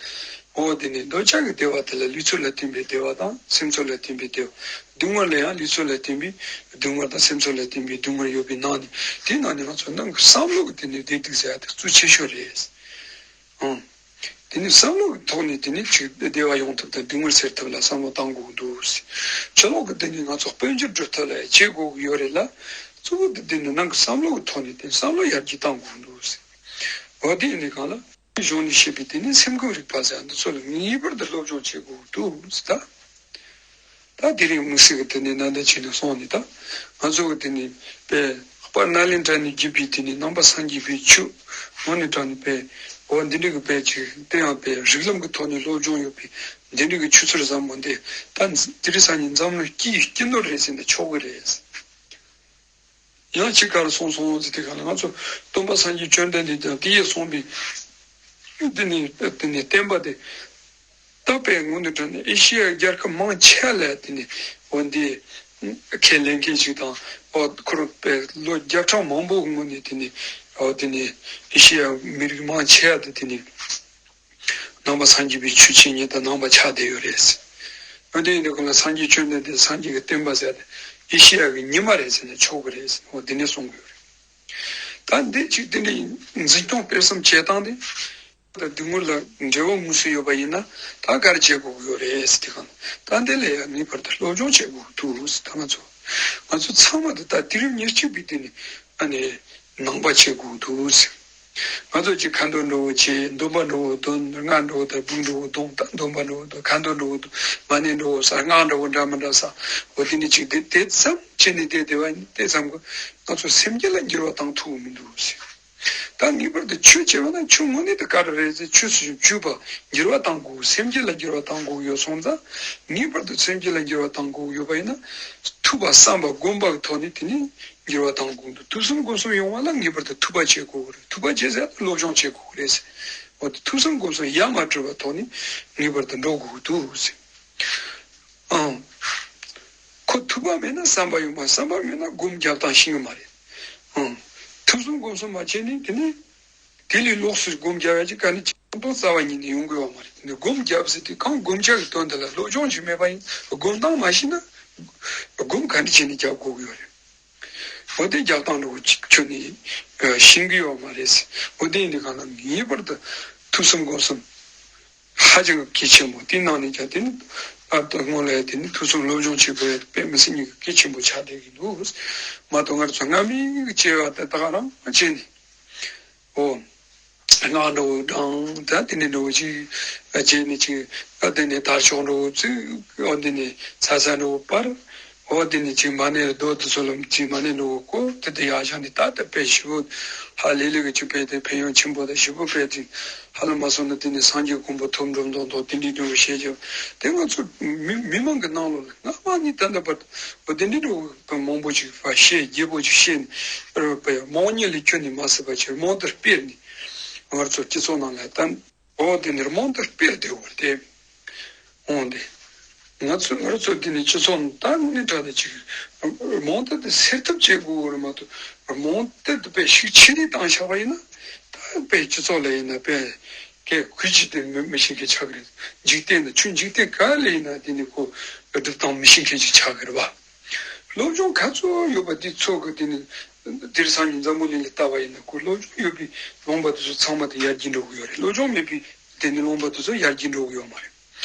འོ་དེ་ནི་འདོད་ཆགས་ཀྱི་བདེ་བ་དེ་ལ་ལུས་ཚོད་ལ་བརྟེན་པའི་བདེ་བ་དང་སེམས་ཚོར་ལ་བརྟེན་པའི་བདེ་བ། སྡུག་བསྔལ་ལ་ཡང་ལུས་ཚོད་ལ་བརྟེན་པའི་སྡུག་བསྔལ་དང་སེམས་ཚོར་ལ་བརྟེན་པའི་སྡུག་བསྔལ་ཡོད་པའི་ནང་ནས། དེའི་ནང་ནས་ང་ཚོ་ནང་གི་བསམ་བློ་གི་དེ་ནི་བདེ་སྡུག་ཟེར་ཡ་དེ་གཙོ་ཆེ་ཤོས་རེད། ཨང་། དེ་ནི་བསམ་བློ་གི་ཐོག་ནས་དེ་ནི་ཅིག་བདེ་བ་ཡོང་ཐབས་དང་སྡུག་བསྔལ་སེལ་ཐབས་ལ་བསམ་བློ་བཏང་དགོས་འདུག་ཟེར། ཕྱི་ལོགས་ཀྱི་དེ་ནི་ང་ཚོ་དཔལ་འབྱོར་སྒྲུབ་ཐབས་ལ་བྱེད་དགོས་ཀྱི་ཡོད་རེད་ལ། གཙོ་བོ་དེ་དེ་ནི་ནང་གི་བསམ་བློ་གི་ཐོག་ནས་དེ་བསམ་བློ་ཡར་རྒྱས་བཏང་དགོས་འདུག་ཟེར། འོ་དེ་ཡིན་ནི་གང་ལ། གཞུང་ནས་བཤད་པའི་དེ་ནི་སེམས་ཁམས་རིག་པ་ཟེར་འདི་ཚོ་ལ་ངེས་པར་དུ་སློབ་སྦྱོང་བྱེད་དགོས་འདུག་ཟེར་ད། ད་དེ་རིང་དམིགས་བསལ་གྱི་དེ་ནས་ནན་ཏན་བྱས་ནས་སོང་ནས་ད། ང་ཚོ་གི་དེ་ནས་པའི་དཔལ་ནཱ་ལེནྡྲ་ནས་བརྒྱུད་པའི་དེ་ནས་ནང་པ་སངས་རྒྱས་པའི་ཆོས་ངོ་ནས་དྲངས་ནས་པའི། འོ་འདི་འདྲ་གི་པའི་ཅིག་དེ་ཡང་པའི་རིགས་ལམ་གྱི་ཐོག་ནས་སློབ་སྦྱོང་ཡོད་པའི་འདི་འདྲ་གི་ཆོས་ཚུལ་ཟབ་མོ་འདི་ད་དེ་རིང་སང་ཉིན་འཛམ་གླིང་སྤྱིའི་སྤྱི་ནོར་རེད་ཟེར་ནས་ཆོག་གི་རེད། ཡང་ཅིག་ག་རེ་གསུངས་སོང་ཟེར་དུས་ག་ལ་ང་ཚོ་སྟོན་པ་སངས་རྒྱས་བཅོམ་ལྡན་འདས་དང་དེ་ཡིས་གསུངས་པའི་དེ་ནས་དེ་ནས་བསྟན་པ་དེ་ད་པའི་ངོ་ནས་དྲངས་ནས་ཨེ་ཤི་ཡ་རྒྱལ་ཁབ་མང་ཆེ་ལ་དེ་ནས་འོ་འདི་ཁས་ལེན་མཁན་ཞིག་དང་། འོ་ཁོ་རང་པའི་ལོ་བརྒྱ་ཕྲག་མང་པོའི་སྔོན་ནས་དེ་ནས་འོ་དེ་ནས་ཨེ་ཤི་ཡ་མི་རིགས་མང་ཆེ་བ་དེ་དེ་ནས། ནང་པ་སངས་རྒྱས་པའི་ཆོས་འཆད་ཉན་དང་ནང་པ་ཆགས་བསྡད་ཡོད་རེད། འོན་ཏེ་ཡིན་དུས་ཁོ་ལ་སངས་རྒྱས་བཅོམ་ལྡན་འདས་སངས་རྒྱས་ཀྱི་བསྟན་པ་ཟེར་ཏེ་ཨེ་ཤེ་ཡ་གི་ཉི་མ་རེད་ཟེར་ནས་ཆོག་གི་རེད་ཟེར་ནས་འོ་འདི་ནས་གསུང་གི་ཡོད་རེད། ད་འདི་གཅིག་དེ་འདྲའི་འཛིན་སྐྱོང་སྤེལ་གསུམ་བྱེད་སྟངས་དེ། ད་སྡུག་བསྔལ་ལ་འབྲས་བུ་དངོས་སུ་ཡོད་པ་ཡིན་ན་ད་ག་རེ་བྱེད་དགོས་ཀྱི་ཡོད་རེད་ཟེར་དུས་ཁོ་ལ་ད་འདི་ལ་ཡང་ངེས་པར་དུ་སློབ་སྦྱོང་བྱེད་དགོས་ཀྱི་འདུག་ཟེར། ད་ང་ཚོ་ང་ཚོ་ཚང་མ་དེ་ད་དུས་རབས་ཉེར་གཅིག་པའི་དུས་ནས་ཨ་ནི་ནང་པ་བྱེད་དགོས་ཀྱི་འདུག་ཟེར། ང་ཚོ་གཅིག་ཁ་འདོན་འདྲ་བོ་བྱེད། འདོན་པ་འདྲ་བོ་འདོན། རྔ་འདྲ་བོ་དང་འབུག་འདྲ་བོ་རྡུང་། ད་འདོན་པ་འདྲ་བོ་འདོན། ཁ་འདོན་འདྲ་བོ་འདོན། མ་ཎི་འདྲ་བོ་བསགས། སྔགས་འདྲ་བོ་འདྲ་མི་འདྲ་བསགས། འོ་དེ་ནི་གཅིག་དེ་དེ་ཙམ་བྱས་ནས་བསྡད་བསྡད་པ་ཡིན། དེ་ཙམ་གྱིས་ང་ཚོ་སེམས་བསྐྱེད་ལ་འགྱུར་བ་བཏང་ཐུབ་ཀྱི་མི་འདུག་ཟེར། ད་ངེས་པར་དུ་ཆོས་བྱེད་པ་ན་ཆོས་དངོས་གནས་དེ་ག་རེ་རེད་ཟེར། ཆོས་སུ་བཅུག་པ་འགྱུར་བ་བཏང་དགོས། སེམས་བསྐྱེད་ལ་འགྱུར་བ་བཏང་དགོས་ཡོད་སོང་ཙང་། ངེས་པར་དུ་སེམས་བསྐྱེད་ལ་འགྱུར་བ་བཏང་དགོས་ཡོད་པ་ཡིན་ན། ཐུབ་པ་བསམ་པ་སྒོམ་པའི་ཐོག་ནས་དེ་ནི་འགྱུར་བ་བཏང་དགོས་འདུག་ཐུགས་བསམ་སྒོམ་གསུམ་ཡོང་བ་ལ་ངེས་པར་དུ་ཐུབ་པ་བྱེད་དགོས་ཀྱི་རེད། ཐུབ་པ་བྱེད་ཟེར་ན་སློབ་སྦྱོང་བྱེད་དགོས་ཀྱི་རེད་ཟེར། འོ་དེ་ཐུགས་བསམ་སྒོམ་གསུམ་ཡ་མ་བྲལ་བའི་ཐོག་ནས་ངེས་པར་དུ་འགྲོ་དགོས་ཀྱི་འདུག་ཟེར། ཨང་། ཁོ་ཐུབ་པ་མེད་ན་བསམ་པ་ཡོང་མ། བསམ་པ་མེད་ན་སྒོམ་རྒྱབ་སྟངས་ཤེས་ཀྱི་མ་རེད། ཨང་། ཐུགས་བསམ་སྒོམ་གསུམ་མ་བྱས་ནས་དེ་ནི། དེ་ལས་ལོགས་སུ་སྒོམ་རྒྱབ་ཡ་ཅིག་ག་ནི་ཅང་ཏོག་རྩ་བ་ཉིད་ནས་ཡོང་གི་ཡོད་མ་རེད། དེ་ནི་སྒོམ་རྒྱབ་ཟེར་དུས་གང་སྒོམ་བྱ་གི་དོན་དེ་ལ་སློབ་སྦྱོང་ཅིག་མེད་པ་ཡིན། སྒོམ་སྟངས་མ་ཤེས་ན་སྒོམ་ག་འདྲ་བྱས་ནས་རྒྱབ་དགོས་ཀྱི་ཡོད་རེད། འོ་དེ་རྒྱབ་སྟངས་འདྲ་བོ་ཅིག་ཁྱོན་ནས་ཤེས་ཀྱི་ཡོད་མ་རེད། འོ་དེ་ཡིན་དུས་གང་ལ་ངེས་པར་དུ་ཐུགས་བསམ་སྒོམ་གསུམ་ཧ་ཅང་གི་གལ་ཆེན་པོ། དེའི་ནང་ནས་ཀྱང་དེ་ནི་ཨ་ད་སྔོན་ལ་ཡ་དེ་ནི་ཐུགས་བསམ་སློབ་སྦྱོང་བྱེད་དགོས་ཡ་དེ་དཔེ་མི་སྲིད་ཉིད་ཀྱི་གལ་ཆེན་པོ་ཆགས་བསྡད་ཀྱི་འདུག་མ་གཏོགས། ང་ཚོ་སྔ་མའི་གི་བྱས་པ་དེ་ད་ག་རང་བྱས་ནས། འོ། སྔགས་འདྲ་བོ་བགྲང་། ད་དེ་ནས་འདྲ་བོ་ཅིག་བྱས་ནས་ཅིག་ཨ་དེ་ནས་དར་ལྕོག་འདྲ་བོ་བཙུགས། འོ་དེ་ནས་ཚ་ཚ་འདྲ་བོ་སྤར། འོ་དེ་ནི་ཅིག་མ་ཎི་རྡོ་དེ་ཚོ་ལ་ཅིག་མ་ཎི་འགྲོ་གོ་དེ་དེ་ཡག་ཤོས་ནི་ད་ལྟ་དཔེ་ཞིབ་པོ་ཧ་ལས་ལས་ཀྱི་ཅིག་དཔེ་དེ་ཕན་ཡོན་ཆེན་པོ་དང་ཞིབ་པོ་དཔེ་དེ་ཧ་ལས་མ་སོང་ན་དེ་ནི་སངས་རྒྱས་གོ་འཕང་ཐོབ་འགྲོ་མདོག་མདོག་དེ་འདྲའི་འགྲོ་བཤད་ཀྱི་དེ་ང་ཚོ་མི་མི་མང་གི་ནང་ལོགས་ལ་སྔ་མ་ནི་ད་ལྟ་བར་དུ་འོ་དེ་འདྲའི་འགྲོ་མང་པོ་ཅིག་བཤད་རྒྱས་པོ་ཅིག་བཤད་ནས་རོ་དཔེ་མང་ཉིད་ལས་ཁྱོན་ནས་མ་བསྲེས་པ་ཅིག་མང་དུ་སྤེལ་ནས་ང་ཚོ་སྤྱི་ཚོགས་ནང་ལ་ད། འོ་དེ་ནི་རྨོངས་དར་སྤེལ་དེ་འོར་ཏེ། འོང་སྟེ། ང་ཚོ་ང་ཚོ་དེ་ནི་སྤྱི་ཚོགས་ནང་ད་ནི་དྲག་ནི་ཅིག་རྨོངས་དར་དེ་སེལ་ཐབས་བྱེད་དགོས་རེད་མ་གཏོགས་རྨོངས་དར་དེ་དཔེ་ཤུགས་ཆེ་རིགས་བཏང་བཞག་པ་ཡིན་ན་ད་དཔེ་སྤྱི་ཚོགས་ལ་ཡིན་ན་དཔེ་སྐད་གུས་ཅི་དེ་མི་མི་ཤེས་མཁན་ཆགས་ཀྱི་རེད། འཇིག་རྟེན་ན་ཆུ་འཇིག་རྟེན་ག་ལ་ཡིན་ན་དེ་ནི་ཁོ་སྒྲུབ་སྟངས་མི་ཤེས་མཁན་ཅིག་ཆགས་ཀྱི་རེད་བ། སློབ་སྦྱོང་ག་ཚོད་ཡོད་པ་དེ་ཚོ་གི་དེ་ནི་དེང་སང་ཉིན་འཛམ་བུ་གླིང་ལ་ལྟ་བ་ཡིན་ན་ཁོ་སློབ་སྦྱོང་ཡོད་པའི་ལུང་པ་དེ་ཚོ་ཚང་མ་དེ་ཡར་རྒྱས་འགྲོ་གི་ཡོད་རེད། སློབ་སྦྱོང་མེད་པའི་དེ་ནི་ལུང་པ་དེ་ཚོ་ཡར་རྒྱས་འགྲོ་གི་ཡོད་མ་རེད།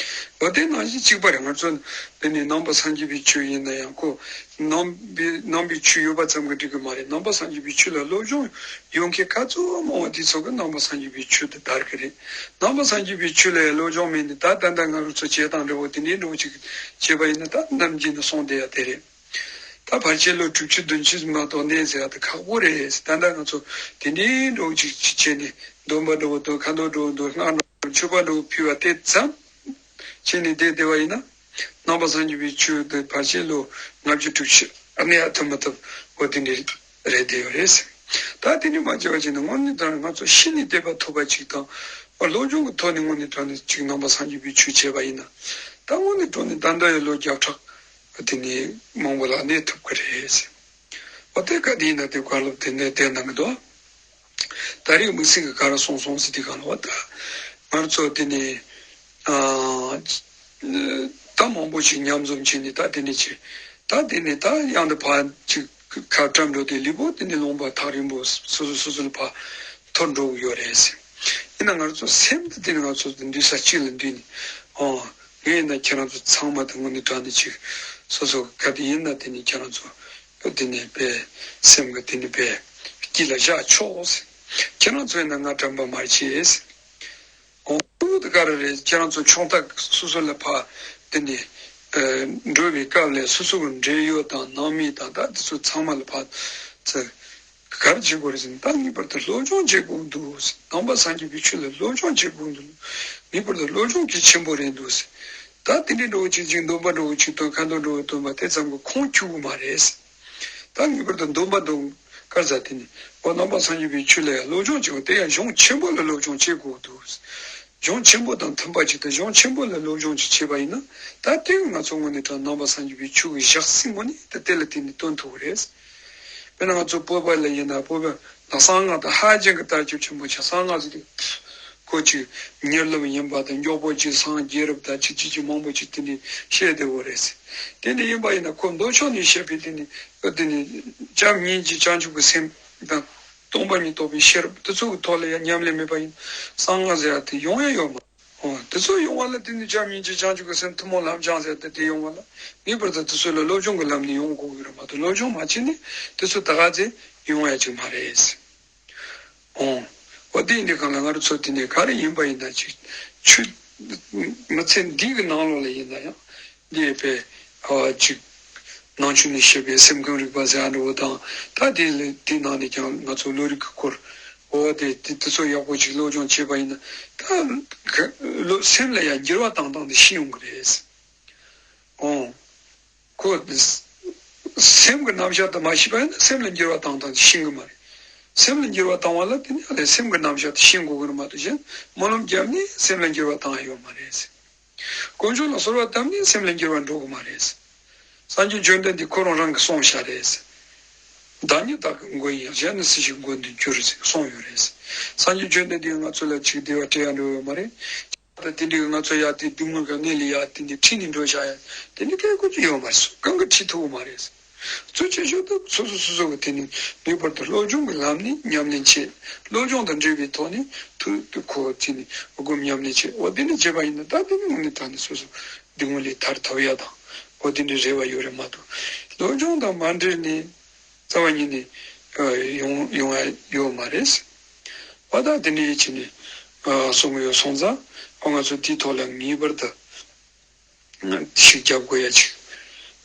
འོ་དེ་ནང་བཞིན་གཅིག་པ་རེད། ང་ཚོ་དེ་ནི་ནང་པ་སངས་རྒྱས་པའི་ཆོས་ཡིན་ན་ཡང་ཁོ་ནང་པའི་ནང་པའི་ཆོས་ཡོད་པ་ཙམ་གྱིས་འགྲིག་གི་མ་རེད། ནང་པ་སངས་རྒྱས་པའི་ཆོས་ལ་སློབ་སྦྱོང་ཡོད་མཁན་ག་ཚོད་མང་བ་དེ་ཚོ་གི་ནང་པ་སངས་རྒྱས་པའི་ཆོས་དེ་དར་གི་རེད། ནང་པ་སངས་རྒྱས་པའི་ཆོས་ལ་སློབ་སྦྱོང་མེད་ནས་ད་ད་ལྟ་ང་རང་ཚོ་བྱེད་སྟངས་འདྲ་བོ་དེ་འདྲའི་འགྲོ་ཅིག་བྱས་པ་ཡིན་ན་ད་ནམ་རྒྱུན་ནས་སོང་བསྡད་ཡ་དེ་རེད། ད་ཕལ་ཆེར་ལོ་དྲུག་ཅུ་བདུན་ཅུ་མ་གཏོགས་གནས་ཟེར་ཡ་དེ་ཁག་པོ་རེད། ད་ལྟ་ང་ཚོ་དེ་འདྲའི་འགྲོ་ཅིག་བྱས་ནས་སྡོམ་པ་འགྲོ་བོ་འདུག་ཁ་འདོན་འགྲོ་བོ་འདུག་སྔགས་འགྲོ་མཆོད་པ་འགྲོ་བོ་ཕུལ་བ་དེ་ཙམ་བྱས་ནས་བསྡད་བསྡད་པ་ཡིན་ན། ནང་པ་སངས་རྒྱས་པའི་ཆོས་དེ་ཕལ་ཆེར་ལོ་ལྔ་བཅུ་དྲུག་ཅུ་གནས་ཡ་ཐུབ་མ་ཐུབ་འོ་དེ་འདྲའི་རེད་བསྡད་ཡོད་རེད། ད་དེ་ནི་མ་བྱས་པ་བྱས་ན་དངོས་གནས་དྲང་ང་ཚོ་ཤི་ནས་དད་པ་ཐོབ་པ་ཅིག་དང་སློབ་སྦྱོང་གི་ཐོག་ནས་དངོས་གནས་དྲང་ནས་ཅིག་ནང་པ་སངས་རྒྱས་པའི་ཆོས་བྱས་པ་ཡིན་ན། ད་དངོས་གནས་དྲང་ནས་ད་ལྟ་ཡི་ལོ་བརྒྱ་ཕྲག་དེ་ནི་མང་པོ་ལ་གནས་ཐུབ་ཀྱི་རེད། འོ་དེ་ག་དེ་ཡིན་ན་དེ་བཀའ་སློབ་དེ་ནས་དེ་གནང་གི་འདུག་ད་རེས་དམིགས་བསལ་གྱི་ག་རེ་གསུངས་སོང་ཟེར་དུས་གང་ལ་བ་ད་ང་ཚོ་དེ་ནས་ཨ་ད་མང་པོ་ཞིག་མཉམ་འཛོམས་བྱས་ནས་ད་དེ་ནས་བྱས་ད་དེ་ནས་ད་ཡང་དུ་ཕར་ཅིག་ཁ་བཀྲམ་འགྲོ་དེ་ལུས་པོ་དེ་ནས་ལུང་པ་ཐག་རིང་པོ་སོ་སོ་སོ་སོ་ལ་ཕར་འཐོར་འགྲོ་གི་ཡོད་རེད་ཟེར། ཡིན་ན་ང་ཚོ་སེམས་དེ་དེ་ནས་ང་ཚོ་འདུས་ས་གཅིག་ལ་འདུས་ནས་ཨོ་ངས་ཡིན་ན་ཁྱེད་རང་ཚོ་ཚང་མ་དེ་དངོས་གནས་དྲང་ནས་ཅིག་སོ་སོ་ག་དེ་ཡིན་ན་དེ་ནས་ཁྱེད་རང་ཚོ་དེ་ནས་པའི་སེམས་ཀྱི་དེ་ནས་པའི་དཀྱིལ་ལ་བཞག་ཆོག་ཟེར། ཁྱེད་རང་ཚོ་ཡིན་ན་ང་དྲན་པ་མ་བྱེད་ཟེར། འོང་དུ་དེ་ག་རེ་རེད། ཁྱེད་རང་ཚོ་ཆུང་མཐའ་སོ་སོ་ལ་ཕར་དེ་ནས་འགྲོ་བའི་སྐབས་ལ་སོ་སོ་གི་འབྲེལ་ཡོད་དང་ནང་མི་དང་ད་དེ་ཚོ་ཚང་མ་ལ་ཕར་ཚེ་ག་རེ་བྱེད་དགོས་རེད་ཟེར་ན་ད་ངེས་པར་དུ་སློབ་སྦྱོང་བྱེད་དགོས་འདུག་ནང་པ་སངས་རྒྱས་པའི་ཆོས་ལ་སློབ་སྦྱོང་བྱེད་དགོས་འདུག་ངེས་པར་དུ་སློབ་སྦྱོང་གལ་ཆེན་པོ་རེད་འདུག་ཟེར། ད་དེ་འདྲའི་འགྲོ་བ་ཅིག་ཅིག་འདོན་པ་འགྲོ་བ་ཅིག་དང་ཁ་འདོན་འགྲོ་བ་འདོན་པ་དེ་ཙམ་གྱིས་ཁུངས་འཁྱོལ་གི་མ་རེད་ཟེར། ད་ངེས་པར་དུ་འདོན་པ་འདོན་དཀར་ཟ་དེ་ནི་འོ་ནང་པ་སངས་རྒྱས་པའི་ཆོས་ལ་ཡང་སློབ་སྦྱོང་བྱེད་དགོས། དེ་ཡང་གཞུང་ཆེན་པོ་ལ་སློབ་སྦྱོང་བྱེད་དགོས་འདུག་གཞུང་ཆེན་པོ་དང་མཐུན་པ་ཅིག་དང་གཞུང་ཆེན་པོ་ལ་སློབ་སྦྱོང་ཅིག་བྱས་པ་ཡིན་ན་ད་དེ་ང་ཚོ་དངོས་གནས་དྲང་ནང་པ་སངས་རྒྱས་པའི་ཆོས་ཀྱི་ཞག་སྲིད་དངོས་གནས་ད་དེ་ལ་བརྟེན་ནས་སྟོན་ཐུབ་ཀྱི་རེད། དཔེར་ན་ང་ཚོ་བོད་པ་ལ་ཡིན་ན་བོད་པ་ལ་གསང་སྔགས་དང་ཧ་ཅང་གི་ལྟ་རྒྱ་ཆེན་པོ་ཆགས། གསང་སྔགས་ཟེར་དུས་ཁོ་ཅིག་མྱུར་ལམ་ཡིན་པ་དང་མགྱོགས་པོ་ཅིག་སངས་རྒྱས་རབས་དང་ཅིག་ཅིག་ཅིག་མང་པོ་ཅིག་དེ་འདྲ་བཤད་བསྡད་ཡོད་རེད་ཟེར། དེ་འདྲ་ཡིན་པ་ཡིན་ན་ཁོ་མདོ་ཕྱོགས་ནས་བཤད་པའི་དེ་ནི་དེ་ནི་བྱམས་སྙིང་རྗེ་བྱང་ཆུབ་ཀྱི་སེམས་དང་སྟོང་པ་ཉིད་རྟོགས་པའི་ཤེས་རབ་དེ་ཚོ་གི་ཐོག་ལ་ཡང་ཉམས་ལེན་མེད་པ་ཡིན་གསང་སྔགས་ཟེར་ཡ་དེ་ཡོང་ཡ་ཡོད་མ་རེད། འོ་དེ་ཚོ་ཡོང་བ་ལ་དེ་ནི་བྱམས་སྙིང་རྗེ་བྱང་ཆུབ་ཀྱི་སེམས་ཐུན་མོང་ལམ་སྦྱངས་ཟེར་ཏེ་དེ་ཡོང་བ་ལ་ངེས་པར་དུ་དེ་ཚོ་ལ་སློབ་སྦྱོང་གི་ལམ་ནས་ཡོང་དགོས་ཀྱི་རེད་མ་གཏོགས་སློབ་སྦྱོང་མ་བྱས་ནས་དེ་ཚོ་ད་ག་ཚོད་ཡོང་ཡ་ཅིག་མ་རེད། འོང་། འོ་དེ་ཡིན་དུས་གང་ལ་ང་རང་ཚོ་དེ་ནས་ག་རེ་ཡིན་པ་ཡིན་ན་ཅིག་ཆོས་མི་ཚེ་འདི་གི་ནང་ལོགས་ལ་ཡིན་ན་ཡང་འདི་ཡོད་པའི་ཨ་ཅིག་ནང་ཆོས་ནས་བཤད་པའི་སེམས་ཁམས་རིག་པ་ཟེར་ཡ་འདྲ་བོ་དང་ད་དེ་ལས་དེ་ནང་ནས་ཀྱང་ང་ཚོ་བློ་རིག་གི་སྐོར་འོ་དེ་དེ་དེ་ཚོ་ཡག་པོ་ཅིག་སློབ་སྦྱོང་བྱས་པ་ཡིན་ན་ད་ག་བློ་སེམས་ལ་ཡང་འགྱུར་བ་བཏང་སྟངས་དེ་ཤེས་ཡོང་གི་རེད། འོང་། ཁོ་སེམས་ཀྱི་རྣམ་གཞག་དེ་མ་ཤེས་པ་ཡིན་ན་སེམས་ལ་འགྱུར་བ་བཏང་སྟངས་ཤེས་ཀྱི་མ་རེད། སེམས་ལ་འགྱུར་བ་བཏང་བ་ལ་དེ་ནི་ཨ་ལས་སེམས་ཀྱི་རྣམ་གཞག་དེ་ཤེས་དགོས་ཀྱི་རེད་མ་གཏོགས་གཞན་སྨོན་ལམ་བརྒྱབ་ནས་སེམས་ལ་འགྱུར་བ་བཏང་ཡ་ཡོད་མ་རེད། དཀོན་མཆོག་ལ་གསོལ་བ་བཏབ་ནས་སེམས་ལ་འགྱུར་བ་འགྲོ་གི་མ་རེད། སངས་རྒྱས་བཅོམ་ལྡན་འདས་ཁོ་རང་རང་གིས་གསུངས་བཞག་རེད། བདག་ཉིད་བདག་གི་མགོན་ཡིན། གཞན་ནི་སུ་ཞིག་མགོན་དུ་འགྱུར་ཟེར་གསུངས་ཡོད་རེད། སངས་རྒྱས་བཅོམ་ལྡན་འདས་ང་ཚོ་ལ་ཅིག་བདེ་བ་སྤྲད་ཡ་འགྲོ་ཡོད་མ་རེད། ད་དེ་འདྲའི་ང་ཚོ་ཡ་དེ་སྡུག་བསྔལ་གྱི་གནས་ལས་ཡ་དེ་འདྲའི་ཁྲིད་ནས་འགྲོ་བཞག་ཡ་དེ་འདྲའི་སྐད་ཁུ་ཅི་ཡོད་མ་རེད། སུ་གང་གིས་ཁྲིད་ཐུབ་ཀྱི་མ་རེད། གཙོ་ཆེ་ཤོས་དེ་སོ་སོ་སོ་སོ་གི་དེ་ནི་ངེས་པར་དུ་སློབ་སྦྱོང་གི་ལམ་ནས་ཉམས་ལེན་བྱེད། སློབ་སྦྱོང་དང་འབྲེལ་བའི་ཐོག་ནས་ཐུགས་ཀྱི་ཁོ་དེ་ནི་སྒོམ་ཉམས་ལེན་བྱེད། འོ་དེ་ནི་བྱེད་པ་ཡིན་ན་ད་དེ་ནི་དངོས་གནས་དྲང་ནས་སོ་སོ་སྡུག་བསྔལ་ལས་ཐར་ཐུབ་ཡ་དང་འོ་དེ་འདྲའི་རེ་བ་ཡོད་རེད་མ་གཏོགས་སློབ་སྦྱོང་དང་མ་འབྲེལ་ནས་རྩ་བ་ཉིད་ནས་ཡོང་ཡོང་ཡ་ཡོད་མ་རེད། འོ་ད་དེ་འདྲའི་ཡིད་ཆེས་ནས་གསུང་གི་ཡོད་སོང་ཙང་འོ་ང་ཚོ་དེའི་ཐོག་ལ་ངེས་པར་དུ་ཤུགས་རྒྱབ་དགོས་ཡ་ཅིག་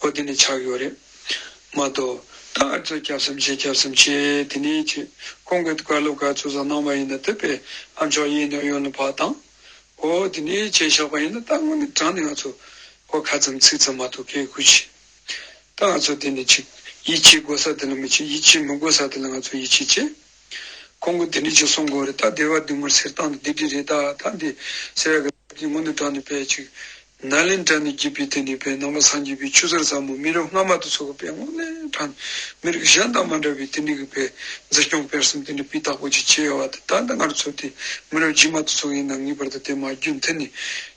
ཨོ་དེ་ནས་ཆགས་ཡོད་རེད་མ་གཏོགས། ད་ཨ་ཚོ་སྐྱབས་སེམས་ཆེ་སྐྱབས་སེམས་ཆེ་དེ་ནས་ཆེ། ཁོང་གི་བཀའ་སློབ་ག་ཚོད་ཟ་གནང་བ་ཡིན་ན་དེ་པས་ཨ་མཆོག་ཡིན་ནོ་ཡོད་ནོ་བ་དང་། ཨོ་དེ་ནས་ཆེ་བཞག་པ་ཡིན་ན་ད་དངོས་གནས་དྲང་ནས་ང་ཚོ་ཨོ་ཁ་ཙམ་ཚིག་ཙམ་མ་གཏོགས་སྐད་ཁུ་ཆེ། ད་ང་ཚོ་དེ་ནས་ཆེ་ཡིད་ཆེས་དགོས་ས་དེ་ལ་མི་ཆེ། ཡིད་ཆེས་མི་དགོས་ས་དེ་ལ་ང་ཚོ་ཡིད་ཆེས་བྱེད། ཁོང་གིས་དེ་འདྲ་ཅིག་གསུང་གི་ཡོད་རེད། ད་བདེ་བ་སྡུག་བསྔལ་སེལ་སྟངས་དེ་འདི་འདྲ་རེད། ད་ད་འདི་ཟེར་ཡག་གི་དངོས་གནས་དྲང་ནས་དཔེ་ཅིག་ནཱ་ལེནྡྲ་ནས་བརྒྱུད་པའི་དེ་ནས་དཔེ་ནང་པ་སངས་རྒྱས་པའི་ཆོས་ཟུར་ཟབ་མོ་མི་རབས་སྔ་མ་དེ་ཚོ་གི་དཔེ་དངོས་གནས་དྲང་ནས་མི་རིགས་གཞན་དང་མ་འདྲ་བའི་དེ་འདྲ་གི་དཔེ་འཛིན་སྐྱོང་སྤེལ་གསུམ་དེ་འདྲ་སྤུས་དག་པོ་ཅིག་བྱས་ཡོད་པ་དེ། ད་ལྟ་ང་ཚོ་དེ་མི་རབས་རྗེས་མ་དེ་ཚོ་ཡིན་ན་ངེས་པར་དུ་དེ་མ་རྒྱུན་མཐུད་ནས་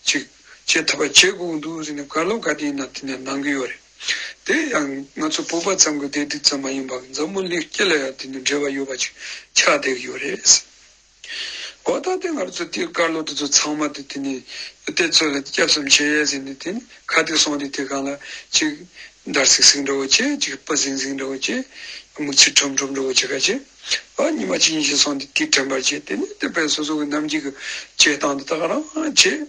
ཅིག་བྱེད་ཐུབ་པ་བྱེད་དགོས་འདུག་ཟེར་ནས་བཀའ་སློབ་ག་དེ་ཡིན་ན་དེ་ནས་གནང་གི་ཡོད་རེད། དེ་ཡང་ང་ཚོ་བོད་པ་ཙམ་གྱི་བདེ་སྡུག་ཙམ་མ་ཡིན་པར་འཛམ་བུ་གླིང་སྤྱི་ལ་ཡང་དེ་ནི་འབྲེལ་བ་ཡོད་པ་ཅིག་ཆགས་བསྡད་ཀྱི་ཡོད་རེད། འོ་ད་དེ་ང་ཚོ་དེའི་བཀའ་སློབ་དེ་ཚོ་ཚང་མ་དེ་དེ་ནི་དེ་ཚོ་ལ་སྐྱབས་སུ་མཆི་ཡས་ཟེར་ནས་དེ་ནི་ཁ་ཐུག་སོང་དེ་དེ་གང་ལ་ཅིག་འདར་སིག་སིག་འདྲ་བོ་བྱས། ཅིག་སྤུ་ཟིང་ཟིང་འདྲ་བོ་བྱས། མིག་ཆུ་ཁྲོམ་ཁྲོམ་འདྲ་བོ་བྱས་ཁ་བྱས། ཨ་ཉི་མ་གཅིག་གཉིས་ཤིག་སོང་དེ་དེ་དྲན་པར་བྱས། དེ་ནི་དེ་བས་སོ་སོ་གི་ནམ་རྒྱུན་གྱི་བྱེད་སྟངས་དེ་དག་རང་བྱས།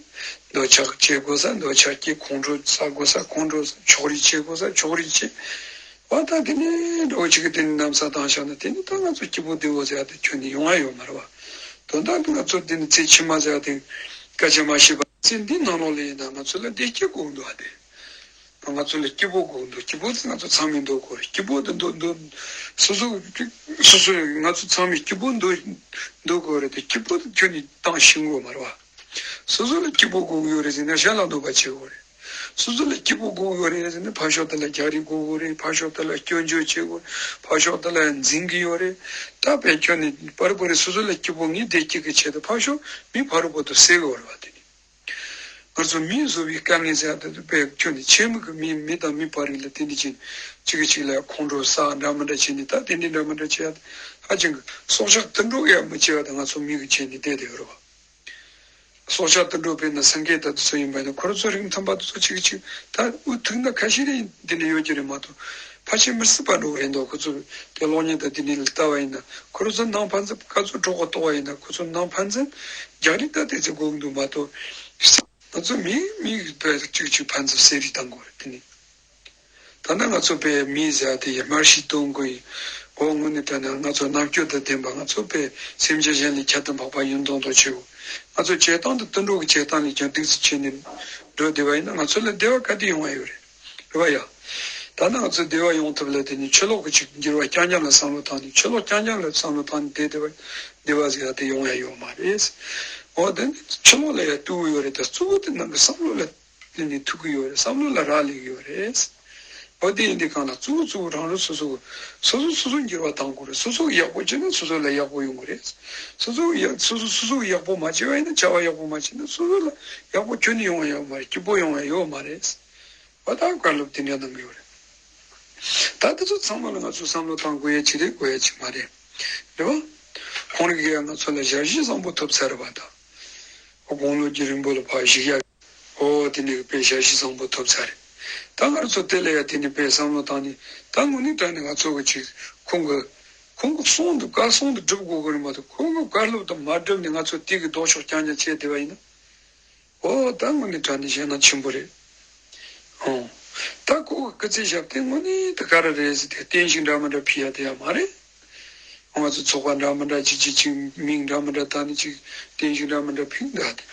འདོད་ཆགས་བྱེད་དགོས་ས་འདོད་ཆགས་སྐྱེ། ཁོང་ཁྲོ་ཟ་དགོས་ས་ཁོང་ཁྲོ་ཟ། ཕྱོགས་རིས་བྱེད་དགོས་ས་ཕྱོགས་རིས་བྱེད། འོ་ད་དེ་ནས་འགྲོ་ཅིག་གི་དེ་ནས་ནམ་ས་བཏང་བཞག་ན་དེ་ནས་ད་ང་ཚོ་སྐྱིད་པོ་བདེ་བོ་ཟེར་ཡ་དེ་ཁྱོན་ནས་ཡོང་ཡ་ཡོད་མ་རེད་བ། དོན་དག་དེ་ང་ཚོ་དེ་ནས་ཚེ་ཕྱི་མ་ཟེར་ཡ་དེ་སྐད་ཆ་མ་བཤད་པ་ཚེ་འདི་ནང་ལོགས་ལ་ཡིན་ན་ང་ཚོ་ལ་བདེ་སྐྱིད་དགོས་འདུག་བ། དེ་ང་ཚོ་ལ་སྐྱིད་པོ་དགོས་འདུག་སྐྱིད་པོ་དེ་ང་ཚོ་ཚང་མས་འདོད་དགོས་རེད། སྐྱིད་པོ་དེ་འདོད་འདོད་སོ་སོ་སོ་སོ་ང་ཚོ་ཚང་མས་སྐྱིད་པོ་འདོད་འདོད་དགོས་རེད་དེ། སྐྱིད་པོ་དེ་ཁྱོན་ནས་བཏང་ཤེས་དགོས་མ་རེད་བ། སོ་སོ་ལ་སྐྱིད་པོ་དགོས་ཀྱི་ཡོད་རེད་ཟེར་ན་གཞན་ལ་གནོད་པ་བྱེད་དགོས་རེད། སོ་སོ་ལ་སྐྱིད་པོ་དགོས་ཀྱི་ཡོད་རེད་ཟེར་ན་ཕར་ཕྱོགས་དེ་ལ་རྒྱག་རེས་དགོས་ཀྱི་རེད། ཕར་ཕྱོགས་དེ་ལ་སྐྱོན་བརྗོད་བྱེད་དགོས་རེད། ཕར་ཕྱོགས་དེ་ལ་འཛིང་གི་ཡོད་རེད། ད་དཔེ་ཁྱོན་ནས་པར་པར་སོ་སོ་ལ་སྐྱིད་པོ་ངས་བདེ་སྐྱིད་ཀྱི་ཆེད་དུ་ཕར་ཕྱོགས་མི་ཕ་རོལ་པོ་དེ་བསད་གི་ཡོད་རེད་བ། དེ་ནི་ང་ཚོ་མིས་བཟོས་པའི་དཀའ་ངལ་ཟེར་ཡ་དེ་དཔེ་ཁྱོན་ནས་ཆེད་དམིགས་ཀྱི་མི་མི་དང་མི་བར་རིགས་ལ་དེ་འདྲ་བྱས་གཅིག་གིས་གཅིག་ལ་ཁོང་ཁྲོ་ཟ་འདྲ་མི་འདྲ་བྱས་ནས་ད་དེ་འདྲ་འདྲ་མི་འདྲ་བྱས་ཡ་དེ་ཧ་ཅང་གི་སྲོག་ཆགས་དུད་འགྲོ་ཡང་མི་བྱེད་པ་དེ་ང་ཚོ་མི་གིས་བྱས་ནས་བསྡད་དེ་ཡོད་རེད་བ། སྲོག་ཆགས་དུད་འགྲོ་དཔེར་ན་སེང་གེ་དང་དེ་ཚོ་ཡིན་པ་ཡིན་ན་ཁོ་རང་ཚོ་རིགས་མཐུན་པ་དེ་ཚོ་གཅིག་གཅིག་ད་འུ་ཐུག་ན་ཁ་ཤས་རེ་འདི་འདྲ་ཡོད་ཀྱི་རེད་མ་གཏོགས་ཕལ་ཆེར་མི་སྲིད་པ་འགྲོ་གི་རེད་འདུག་ཁོ་ཚོ་དེ་གློག་བརྙན་དང་དེ་འདྲ་ལ་ལྟ་བ་ཡིན་ན་ཁོ་རང་ཚོ་ནང་ཕན་ཚུན་ག་ཚོད་གྲོགས་པོ་གཏོགས་པ་ཡིན་ན་ཁོ་ཚོ་ནང་ཕན་ཚུན་རྒྱག་རེས་ད་དེ་ཚོ་དགོས་ཀྱི་འདུག་མ་གཏོགས་ང་ཚོ་མི་མི་གཅིག་གཅིག་ཕན་ཚུན་བསད་རེས་བཏང་དགོས་རེད། དེ་ནི། ད་ནི་ང་ཚོ་དཔེ་མི་ཟེར་དེ་ཡི་སྨྲ་ཤེས་སྟོན་དགོས་ཡིན། འོ་དངོས་གནས་དྲང་གནས་ང་ཚོ་རྣམ་དཔྱོད་དང་ལྡན་པ་ང་ཚོ་དཔེ་སེམས་ཅན་གཞན་ལས་ཁྱད་དུ་འཕགས་པ་ཡིན་མདོག་མདོག་བྱེད་དགོས། ང་ཚོ་བྱེད་སྟངས་དེ་དུད་འགྲོ་གི་བྱེད་སྟངས་ལས་ཀྱང་སྡུག་ཙམ་བྱས་ནས་འགྲོ་བསྡད་པ་ཡིན་ན་ང་ཚོ་ལ་བདེ་བ་ག་དུས་ཡོང་བ་ཡོད་རེད། རེད་བ་ཡ། ད་ནི་ང་ཚོ་བདེ་བ་ཡོང་ཐབས་ལ་དེ་ནི་ཕྱི་ལོགས་ཀྱི་ཅིག་འགྱུར་བ་རྐྱང་རྐྱང་ལ་བསམ་བློ་བཏང་ནས་ཕྱི་ལོགས་རྐྱང་རྐྱང་ལ་བསམ་བློ་བཏང་ནས་བསྡད་བསྡད་པ་བདེ་བ་ཟེར་ཡ་དེ་ཡོང་ཡ་ཡོད་མ་རེད། འོ་དེ་ནི་ཕྱི་ལོགས་ལ་ཡ་ལྟོས་ཡོད་རེད། ད་གཙོ་བོ་དེ་ནང་གི་བསམ་བློ་ལ། ནི་ནི་ཐུག་གི་ཡོད་རེད། བསམ་བློ་ལ་རག་ལས་ཀྱི་ཡོད་རེད། འོ་དེ་ཡིན་དུས་གང་ལ་གཙོ་བོ་གཙོ་བོ་རང་རང་སོ་སོ་སོ་སོ་སོ་སོ་འགྱུར་བ་གཏང་དགོས་རེད། སོ་སོ་ཡག་པོ་བྱས་ན་སོ་སོ་ལ་ཡག་པོ་ཡོང་གི་རེད། སོ་སོ་ཡག་སོ་སོ་སོ་སོ་ཡག་པོ་མ་བྱས་པ་ཡིན་ན་བྱ་བ་ཡག་པོ་མ་བྱས་ན་སོ་སོ་ལ་ཡག་པོ་ཁྱོན་ནས་ཡོང་བ་ཡོད་མ་རེད། སྐྱིད་པོ་ཡོང་བ་ཡོད་མ་རེད། འོ་ད་བཀའ་སློབ་དེ་འདྲ་གནང་གི་ཡོད་རེད། ད་དེ་ཚོ་ཚང་མ་ལ་ང་ཚོ་བསམ་བློ་གཏང་དགོས་ཡ་ཅིག་རེད། དགོས་ཡ་ཅིག་མ་རེད། རེད་བ། ཁོང་རང་གིས་ང་ཚོ་ལ་ཞལ་བཞེས་བཟང་པོ་ཐོབ་ཚར་བ་དང་། དགུང་ལོ་བརྒྱུད་རིང་པོ་ལ་ཕར་བཞུགས་ཡ། ཨོ་དེ་ནས་དཔེ་ཞལ་བཞེས་བཟང་པོ་ཐོབ་ཚར་རེད། ད་ང་རང་ཚོ་དེ་ལ་ཡ་དེ་ནས་དཔེ་བསམ་བློ་བཏང་ནས་ད་དངོས་གནས་དྲང་ནས་ང་ཚོ་གི་ཅིག་ཁོང་གི་ཁོང་གི་གསུང་དུ་བཀའ་གསུང་དུ་སྒྲུབ་དགོས་ཀྱི་རེད་མ་གཏོགས་ཁོང་གི་བཀའ་སློབ་དུ་མ་བསྒྲུབས་ནས་ང་ཚོ་དེ་གི་ལྡོག་ཕྱོགས་རྐྱང་རྐྱང་བྱས་བསྡད་པ་ཡིན་ན། ཨོ་ད་དངོས་གནས་དྲང་གནས་ཞེད་སྣང་ཆེན་པོ་རེད། ཨོ། ད་ཁོ་གི་སྐུ་ཚེ་ཞབས་བརྟན་དངོས་གནས་ད་ག་རེ་རེད་ཟེར་ཏེ་བརྟན་བཞུགས་འདྲ་མི་འདྲ་ཕུལ་ཡ་དེ་ཡང་མ་རེད། ང་ཚོ་ཚོགས་པ་འདྲ་མི་འདྲ་ཅིག་ཅིག་ཅིག་མིང་འདྲ་མི་འདྲ་བཏགས་ནས་ཅིག་བརྟན་བཞུགས་འདྲ་མི་འདྲ་ཕུལ་འདུག་ཨ་དེ།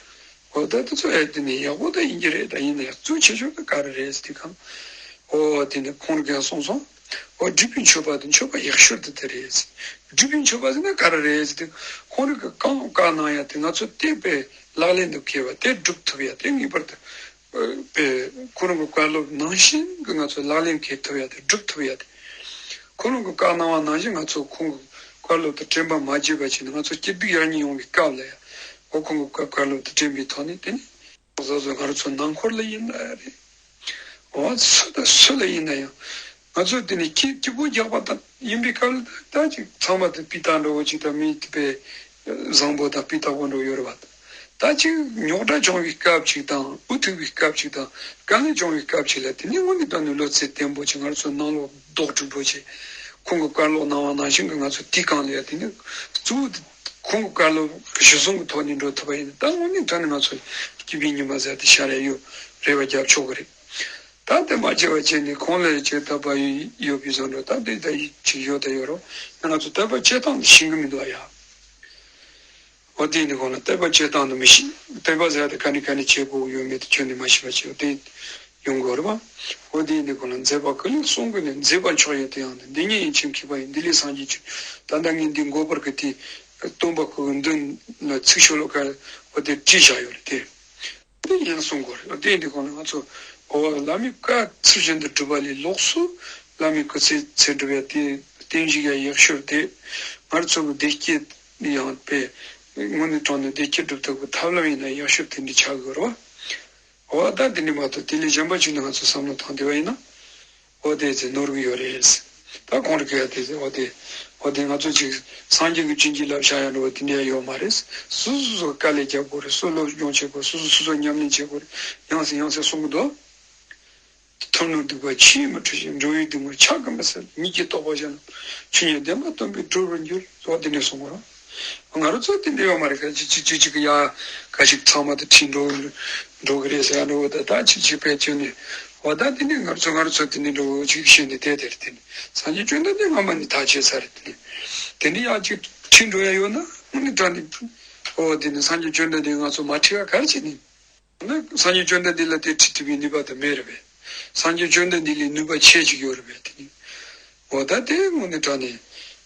ཨོ་ད་དེ་ཚོ་ཨེ་དེ་ནས་ཡག་པོ་ད་ཡིན་གྱི་རེད། ད་ཡིན་ན་ཡང་གཙོ་ཆེ་ཤོས་ད་ག་རེ་རེད་ཟེར་དུས་གང་། ཨོ་དེ་ནས་ཁོང་རང་གིས་གསུངས་སོང་། ཨོ་སྒྲུབ་པའི་མཆོད་པ་དེ་མཆོད་པ་ཡག་ཤོས་དེ་དེ་རེད་ཟེར། སྒྲུབ་པའི་མཆོད་པ་ཟེར་ན་ག་རེ་རེད་ཟེར་དུས་ཁོང་རང་གིས་གང་བཀའ་གནང་ཡ་དེ་ང་ཚོ་དེ་དཔེ་ལག་ལེན་དུ་འཁེལ་བ་དེ་སྒྲུབ་ཐུབ་ཡ་དེ་ངེས་པར་དུ། པས་ཁོ་རང་གི་བཀའ་སློབ་ནང་བཞིན་གྱི་ང་ཚོ་ལག་ལེན་འཁེལ་ཐུབ་ཡ་དེ་སྒྲུབ་ཐུབ་ཡ་དེ། ཁོ་རང་གི་བཀའ་གནང་བ་ནང་བཞིན་ང་ཚོ་ཁོང་གི་བཀའ་སློབ་དེ་དྲན་པ་མ་བརྗེད་པ་བྱས་ནས་ང་ཚོ་སྐྱིད་སྡུག་ཡར་ཉེ་ཡོང་བའི་སྐབས་ལ་ཡ། འོ་ཁོང་གི་བཀའ་བཀའ་སློབ་དེ་དྲན་པའི་ཐོག་ནས་དེ་ནི། གཟོད་གཟོད་ང་རང་ཚོ་ནང་ཁུལ་ལ་ཡིན་ན་རེད། འོ་སུ་དང་སུ་ལ་ཡིན་ན་ཡང་། ང་ཚོ་དེ་ནི་སྐྱིད་སྐྱིད་པོ་རྒྱག་པ་དང་ཡིན་པའི་སྐབས་ལ་ད་ཅིག་ཚང་མ་དེ་སྤུས་དག་འདྲ་བོ་ཅིག་དང་མི་དེ་པས་བཟང་པོ་དང་སྤུས་དག་པོ་འདྲ་བོ་ཡོད་རེད་བ། ད་ཅིག་རྙོག་དྲ་བྱུང་བའི་སྐབས་ཅིག་དང་འུ་ཐུག་པའི་སྐབས་ཅིག་དང་དཀའ་ངལ་བྱུང་བའི་སྐབས་ཅིག་ལ་དེ་ནི་དངོས་གནས་དྲང་གནས་བློ་རྩེ་བརྟན་པོ་ཅིག་ང་ཚོ་ནང་ལོགས་རྡོག་སྒྲིལ་པོ་ཅིག་ཁོང་གི་བཀའ་སློབ་གནང་བ་ནང་བཞིན་གྱི་ང་ཚོ་དེའི་སྒང་ལ་ཡ་དེ་ནི་གཙོ་བོ་དེ་ཁོང་གི་བཀའ་སློབ་གཞི་བཟུང་གི་ཐོག་ནས་འགྲོ་ཐུབ་པ་ཡིན་ན་ད་དངོས་གནས་དྲང་གནས་ང་ཚོ་སྐྱིད་པའི་ཉི་མ་ཟེར་དེ་ཤར་ཡ་ཡོད་རེ་བ་རྒྱབ་ཆོག་གི་རེད། ད་ ད་དེ་མ་བྱས་པ་བྱས་ནས་ཁོང་ལ་ཅིག་དད་པ་ཡོད་པའི་བཟོ་འདྲ། ད་དེ་ད་ཡིད་ཆེས་ཡོད་དང་ཡོད་རུང་ང་ཚོ་དད་པ་བྱེད་སྟངས་དེ་ཤེས་གི་མི་འདུག་ཡ། འོ་དེ་ཡིན་དུས་ཁོང་ལ་དད་པ་བྱེད་སྟངས་དེ་མི་ཤེས། དད་པ་ཟེར་ཡ་དེ་ག་ནས་ག་ནས་བྱེད་དགོས་ཡོད་མེད་དེ་ཁྱོན་ནས་མ་ཤེས་པ་བྱེད། འོ་དེ་ཡོང་དགོས་རེད་པ། འོ་དེ་ཡིན་དུས་ཁོང་ལ་མཛད་པ་ཀུན་ལས་གསུང་ཀུན་ནས། མཛད་པ་མཆོག་ཡིན་དེ་ཡང་ནི། འདི་ཉིད་ཡིན་ཕྱིར་མཁས་པ་ཡིས། འདི་ལས་སངས་རྒྱས་ཆོས། ད་ལྟ་ངས་འདི་མགོ་པར་གྱི་དེ་སྟོན་པ་ཁོ་གི་མདུན་ལ་ཚིག་ཤོ་ལོ་ཀ་འོ་དེ་བྲིས་བཞག་ཡོད་རེད་དེ། དེ་ཡང་གསུང་དགོས་རེད། དེ་འདི་གོང་ལ་ང་ཚོ་འོ་བླ་མའི་བཀའ་ཚུལ་བཞིན་དུ་སྒྲུབ་པ་ལས་ལོགས་སུ་བླ་མའི་སྐུ་ཚེ་ཚེ་སྒྲུབ་ཡ་དེ་བསྟན་བཤིག་ཡ་ཡག་ཤོས་དེ། ང་ཚོ་གི་བདེ་སྐྱིད་ཡང་དཔེ་དངོས་གནས་དྲང་གནས་བདེ་སྐྱིད་སྒྲུབ་ཐབས་ཀྱི་ཐབས་ལམ་ཡིན་ན་ཡག་ཤོས་དེ་འདྲ་ཆགས་དགོས་རེད་བ། འོ་ད་དེ་འདྲ་མ་གཏོགས་དེ་ལས་གཞན་པ་ཅིག་ནི་ང་ཚོ་བསམ་བློ་བཏང་བསྡད་པ་ཡིན་ན། འོ་དེ་ཚེ་ནོར་གི་ཡོད་རེད། ད་གོང་རི་ཁ་ཡ་དེ་ཚེ་འོ་དེ། འོ་དེ་ང་ཚོ་ཅིག་སངས་རྒྱས་ཀྱི་བྱིན་གྱིས་བརླབས་བཞག་ཡ་འགྲོ་བ་དེ་འདྲ་ཡ་ཡོད་མ་རེད། སོ་སོ་སོ་དཀའ་ལས་རྒྱག་དགོས་རེད། སོ་སློབ་སྦྱོང་བྱེད་དགོས། སོ་སོ་སོ་སོ་ཉམས་ལེན་བྱེད་དགོས་རེད། ཡང་སེ་ཡང་སེ་གསུང་གི་འདུག་ཐོབ་ནས་སྡིག་པ་ཆེས་མི་འཁྲུལ་ཞིང་། འགྲོ་བའི་སྡུག་བསྔལ་ཆགས་ཀྱང་མི་སེལ། ཉིད་ཀྱི་རྟོགས་པ་གཞན་ལ་ཆོས་ཉིད་བདེན་པར་སྟོན་པས་གྲོལ་བར་འགྱུར། འོ་དེ་འདྲ་གསུང་གི་རེད། ང་རང་ཚོ་དེ་འདྲ་ཡོད་མ་རེད། ཁ་ཅིག་ཅིག་ཅིག་ཅིག་གི་ཡ་ཁ་ཅིག་ཚང་མ་དེ་ཁྲིད་འགྲོ་འགྲོ་གི་རེད་ཟེར་ཡ་འགྲོ་ད་ད་ཅིག་ཅིག་བེད་སྤྱོད་ནས། འོ་ད་དེ་འདྲ་ང་རང་ཚོ་ང་རང་ཚོ་དེ་འདྲ་འགྲོ་ཅིག་བཤད་ནས་དེ་དེར་དེ་ནས་སངས་རྒྱས་བཅོམ་ལྡན་འདས་སྔ་མ་ནས་ཐག་བཅད་ཚར་རེད། དེ་ནས་དེ་འདྲ་ཡ་ཅིག་ཁྲིད་འགྲོ་ཡ་ཡོད་ན་དངོས་གནས་དྲང་གནས་འོ་དེ་ནས་སངས་རྒྱས་བཅོམ་ལྡན་འདས་ང་ཚོ་མ་ཁྲིད་ཡ་ག་རེ་བྱེད་ནི། ན་སངས་རྒྱས་བཅོམ་ལྡན་འདས་ལ་དེ་ཁྲིད་ཐུབ་པའི་ནུས་པ་དེ་མེད་རེད་པས། སངས་རྒྱས་བཅོམ་ལྡན་འདས་ལས་ནུས་པ་ཆེ་ཅིག་ཡོད་རེད་པས། དེ་ནི་འོ་ད་དེ་དངོས་གནས་དྲང་གནས་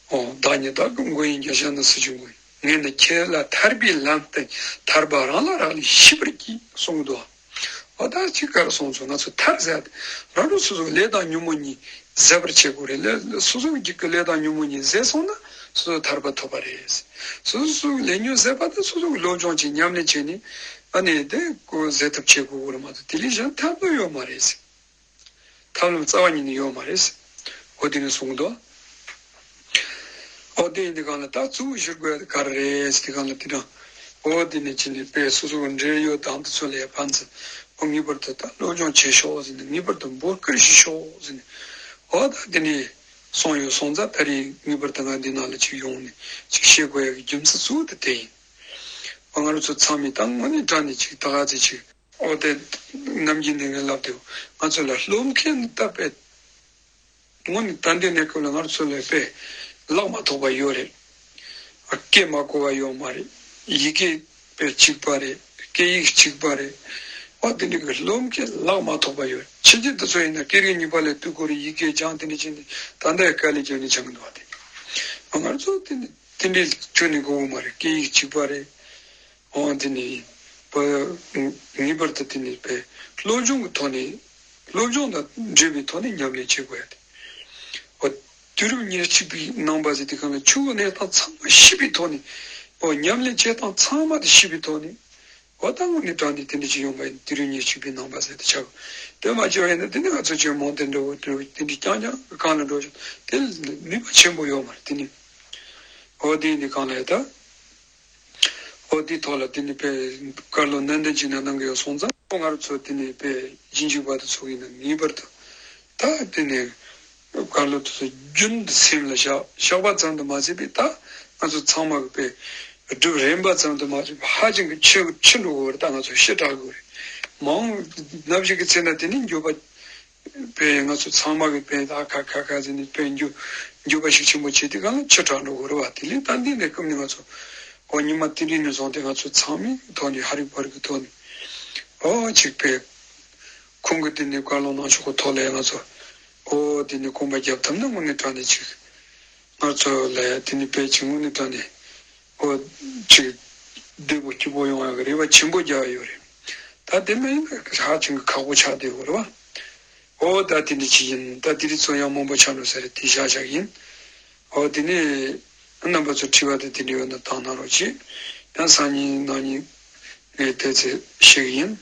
འོ་བདག་ཉིད་བདག་གི་མགོན་ཡིན། རྒྱལ་བ་ནི་སྲིད་ཀྱི་མགོན་ཡིན། ངས་ནི་ཁྱེད་ལ་ཐར་པའི་ལམ་སྟོན། ཐར་པ་རང་ལ་རག་ལས་ཤེས་པར་གྱིས་གསུངས་འདུག་འོ་ད་ཅིག་ག་རེ་གསུངས་སོང་། ང་ཚོ་ཐར་ཟེར་རང་རང་སོ་སོའི་ལས་དང་ཉོན་མོངས་གཉིས་ཟད་པར་བྱེད་དགོས་རེད། ལས་སོ་སོའི་རྒྱུད་ཀྱི་ལས་དང་ཉོན་མོངས་གཉིས་ཟད་སོང་ན་སོ་སོ་ཐར་པ་ཐོབ་པ་རེད། སོ་སོའི་ལས་ཉོན་ཟད་པ་དེ་སོ་སོའི་སློབ་སྦྱོང་བྱེད། ཉམས་ལེན་བྱས་ནས་ཨ་ནི་དེ་ཀོ་ཟད་ཐབས་བྱེད་དགོས་རེད་མ་གཏོགས་དེ་ལས་གཞན་ཐབས་ལམ་ཡོད་མ་རེད། ཐབས་ལམ་རྩ་བ་ཉིད་ནས་ཡོད་མ་རེད། འོ་དེ་ནས་གསུངས་འདུག་འོ་དེ་ཡིན་དུས་གང་ལ་ད་གཙོ་བོ་བཞུགས་དགོས་ཡ་དེ་ག་རེ་རེད་ཟེར་དུས་གང་ལ་དེ་དང་། འོ་དེ་ནས་ཅི་ནས་དཔེ་སོ་སོ་གི་འབྲེལ་ཡོད་དང་དེ་ཚོ་ལ་ཡ་ཕན་ཚུན་འོ་ངེས་པར་དུ་ད་སློབ་སྦྱོང་བྱེད་ཤོག་ཟེར་ནས། ངེས་པར་དུ་འབོད་སྐུལ་ཞུ་ཤོག་ཟེར་ནས། འོ་ད་དེ་ནས་གསུངས་ཡོད་སོང་ཙང་ད་རེས་ངེས་པར་དུ་ང་འདི་ནང་ལ་ཅིག་ཡོང་ནས་ཅིག་བཤད་དགོས་ཡ་གི་རྒྱུ་མཚན་གཙོ་བོ་དེ་དེ་ཡིན། འོ་ང་རང་ཚོ་ཚང་མས་ད་དངོས་གནས་དྲང་གནས་ཅིག་ད་ག་ཚོད་ཅིག་འོ་དེ་ནམ་རྒྱུན་ནས་ངས་ལབ་དུས་ང་ཚོ་ལ་སློབ་མཁན་ནི་ད་དཔེ་དངོས་གནས་ད་ལྟའི་གནས་སྐབས་ལ་ང་ཚོ་ལ་དཔེ་ལག་མ་ཐོགས་པ་ཡོད་རེད། སྐད་མ་གོ་བ་ཡོད་མ་རེད། ཡི་གེ་དཔེ་གཅིག་པ་རེད། སྐད་ཡིག་གཅིག་པ་རེད། འོ་དེ་འདྲ་གི་སློབ་མཁན་ལག་མ་ཐོགས་པ་ཡོད་རེད། ཕྱི་རྒྱལ་དེ་ཚོ་ཡིན་ན་སྐད་རིགས་གཉིས་པ་ལ་གཏུག་གི་རེད། ཡི་གེ་སྦྱང་དེ་འདྲ་བྱས་ནས་ད་ལྟ་ཡང་དཀའ་ལས་བརྒྱབ་ནས་སྦྱང་གི་འདུག་བ་དེ། ང་ཚོ་དེ་འདྲ་དེ་འདྲའི་ཁྱོན་ནས་གོ་གི་མ་རེད། སྐད་ཡིག་གཅིག་པ་རེད། འོ་དེ་ནི་བ་ངེས་པར་དུ་དེ་ནི་བས་སློབ་སྦྱོང་གི་ཐོག་ནས་སློབ་སྦྱོང་དང་འབྲེལ་བའི་ཐོག་ནས་ཉམས་ལེན་བྱེད་དགོས་ཡ་དེ། འོ་དུས་རབས་ཉེར་གཅིག་པའི་ནང་པ་ཟེར་དུས་གང་ལ་ཆོས་ཀྱི་གནས་སྟངས་ཚང་མ་ཤེས་པའི་ཐོག་ནས། འོ་ཉམས་ལེན་བྱེད་སྟངས་ཚང་མ་དེ་ཤེས་པའི་ཐོག་ནས། འོ་ད་དངོས་གནས་དྲང་གནས་དེ་འདྲ་ཞིག་ཡོང་པ་ཡིན། དུས་རབས་ཉེར་གཅིག་པའི་ནང་པ་ཟེར་དེ་ཆགས། དེ་མ་བྱས་པ་ཡིན་ན་དེ་ནི་ང་ཚོ་ཆེན་མོ་དེ་འདྲ་བོ་དེ་འདྲ་རྐྱང་རྐྱང་གི་སྒང་ལ་འགྲོ་ཞིང་དེ་ནུས་པ་ཆེན་པོ་ཡོད་མ་རེད། དེ་ནི་འོ་དེ་ཡིན་དུས་གང་ལ་ཡ་ད། འོ་དེའི་ཐོག་ལ་དེ་ནི་དཔེ་བཀའ་སློབ་ནན་ཏན་བྱས་ནས་གནང་གི་ཡོད་སོང་ཙང་ང་རང་ཚོ་དེ་ནི་དཔེ་ཞིབ་འཇུག་པ་དེ་ཚོ་ཡིན་ན་ངེས་པར་དུ་ད་དེ་ནི་བཀའ་སློབ་དེ་ཚོ་རྒྱུན་དུ་སེམས་ལ་བཞག་བཞག་པ་ཙམ་དུ་མ་ཟད་པའི་ད་ང་ཚོ་ཚང་མ་གི་དཔེ་སྒྲུབ་རན་པ་ཙམ་དུ་མ་ཟད་པའི་ཧ་ཅང་གི་ཆེ་ཆེ་འགྲོ་གི་ཡོད་རེད། ད་ང་ཚོ་ཞེ་དྲག་གི་ཡོད་རེད། མ་འོངས་ནམ་ཞིག་གི་ཚེ་ན་དེ་ནི་འགྱོད་པ། དཔེ་ང་ཚོ་ཚང་མ་གི་དཔེ་ད་ཁ་ཁ་ཁ་ཟེར་ནས་དཔེ་འགྱུར་འགྱུར་བ་ཞིག་ཆེན་པོ་བྱེད་དུས་གང་ལ་ཆེ་དྲགས་འགྲོ་གི་རེད་བ། དེ་ལས་ད་འདི་ནས་སྐབས་ནས་ང་ཚོ་འོ་ཉི་མ་དེ་རིང་ནས་བཟུང་སྟེ་ང་ཚོ་ཚང་མའི་ཐོག་ནས་ཧ་རི་བར་གི་ཐོག་ནས་འོ་ཅིག་དཔེ་ཁོང་གི་དེ་ནས་བཀའ་སློབ་གནང་ཕྱོགས་ཀྱི་ཐོག་ལ་ང་ཚོ་འོ་དེ་ནས་གོམ་པ་རྒྱབ་ཐུབ་ན་དངོས་གནས་དྲང་གནས་ཅིག་ང་ཚོ་ལ་དེ་ནས་དཔེ་ཅིག་དངོས་གནས་དྲང་གནས། འོ། ཅིག་བདེ་པོ་སྐྱིད་པོ་ཡོང་ཡག་གི་རེ་བ་ཆེན་པོ་རྒྱག་ཡོད་རེད། ད་དེ་མ་ཡིན་ན་ཧ་ཅང་གི་ཁག་པོ་ཆགས་བསྡད་ཡོད་རེད་བ། འོ་ད་དེ་འདྲ་ཅིག་ཡིན། ད་དེ་རིང་ཚོ་ཡང་མང་པོ་ཆགས་འགྲོ་ས་རེད། དེ་བཞག་བཞག་ཡིན། འོ་དེ་ནས་རྣམ་པ་ཚོ་དྲི་བ་དེ་དེ་འདྲ་ཡོད་ན་བཏང་གནང་རོགས་གྱིས། ཡང་སང་ཉིན་གནངས་ཉིན་ངས་དེ་ཚེ་བཤད་གི་ཡིན།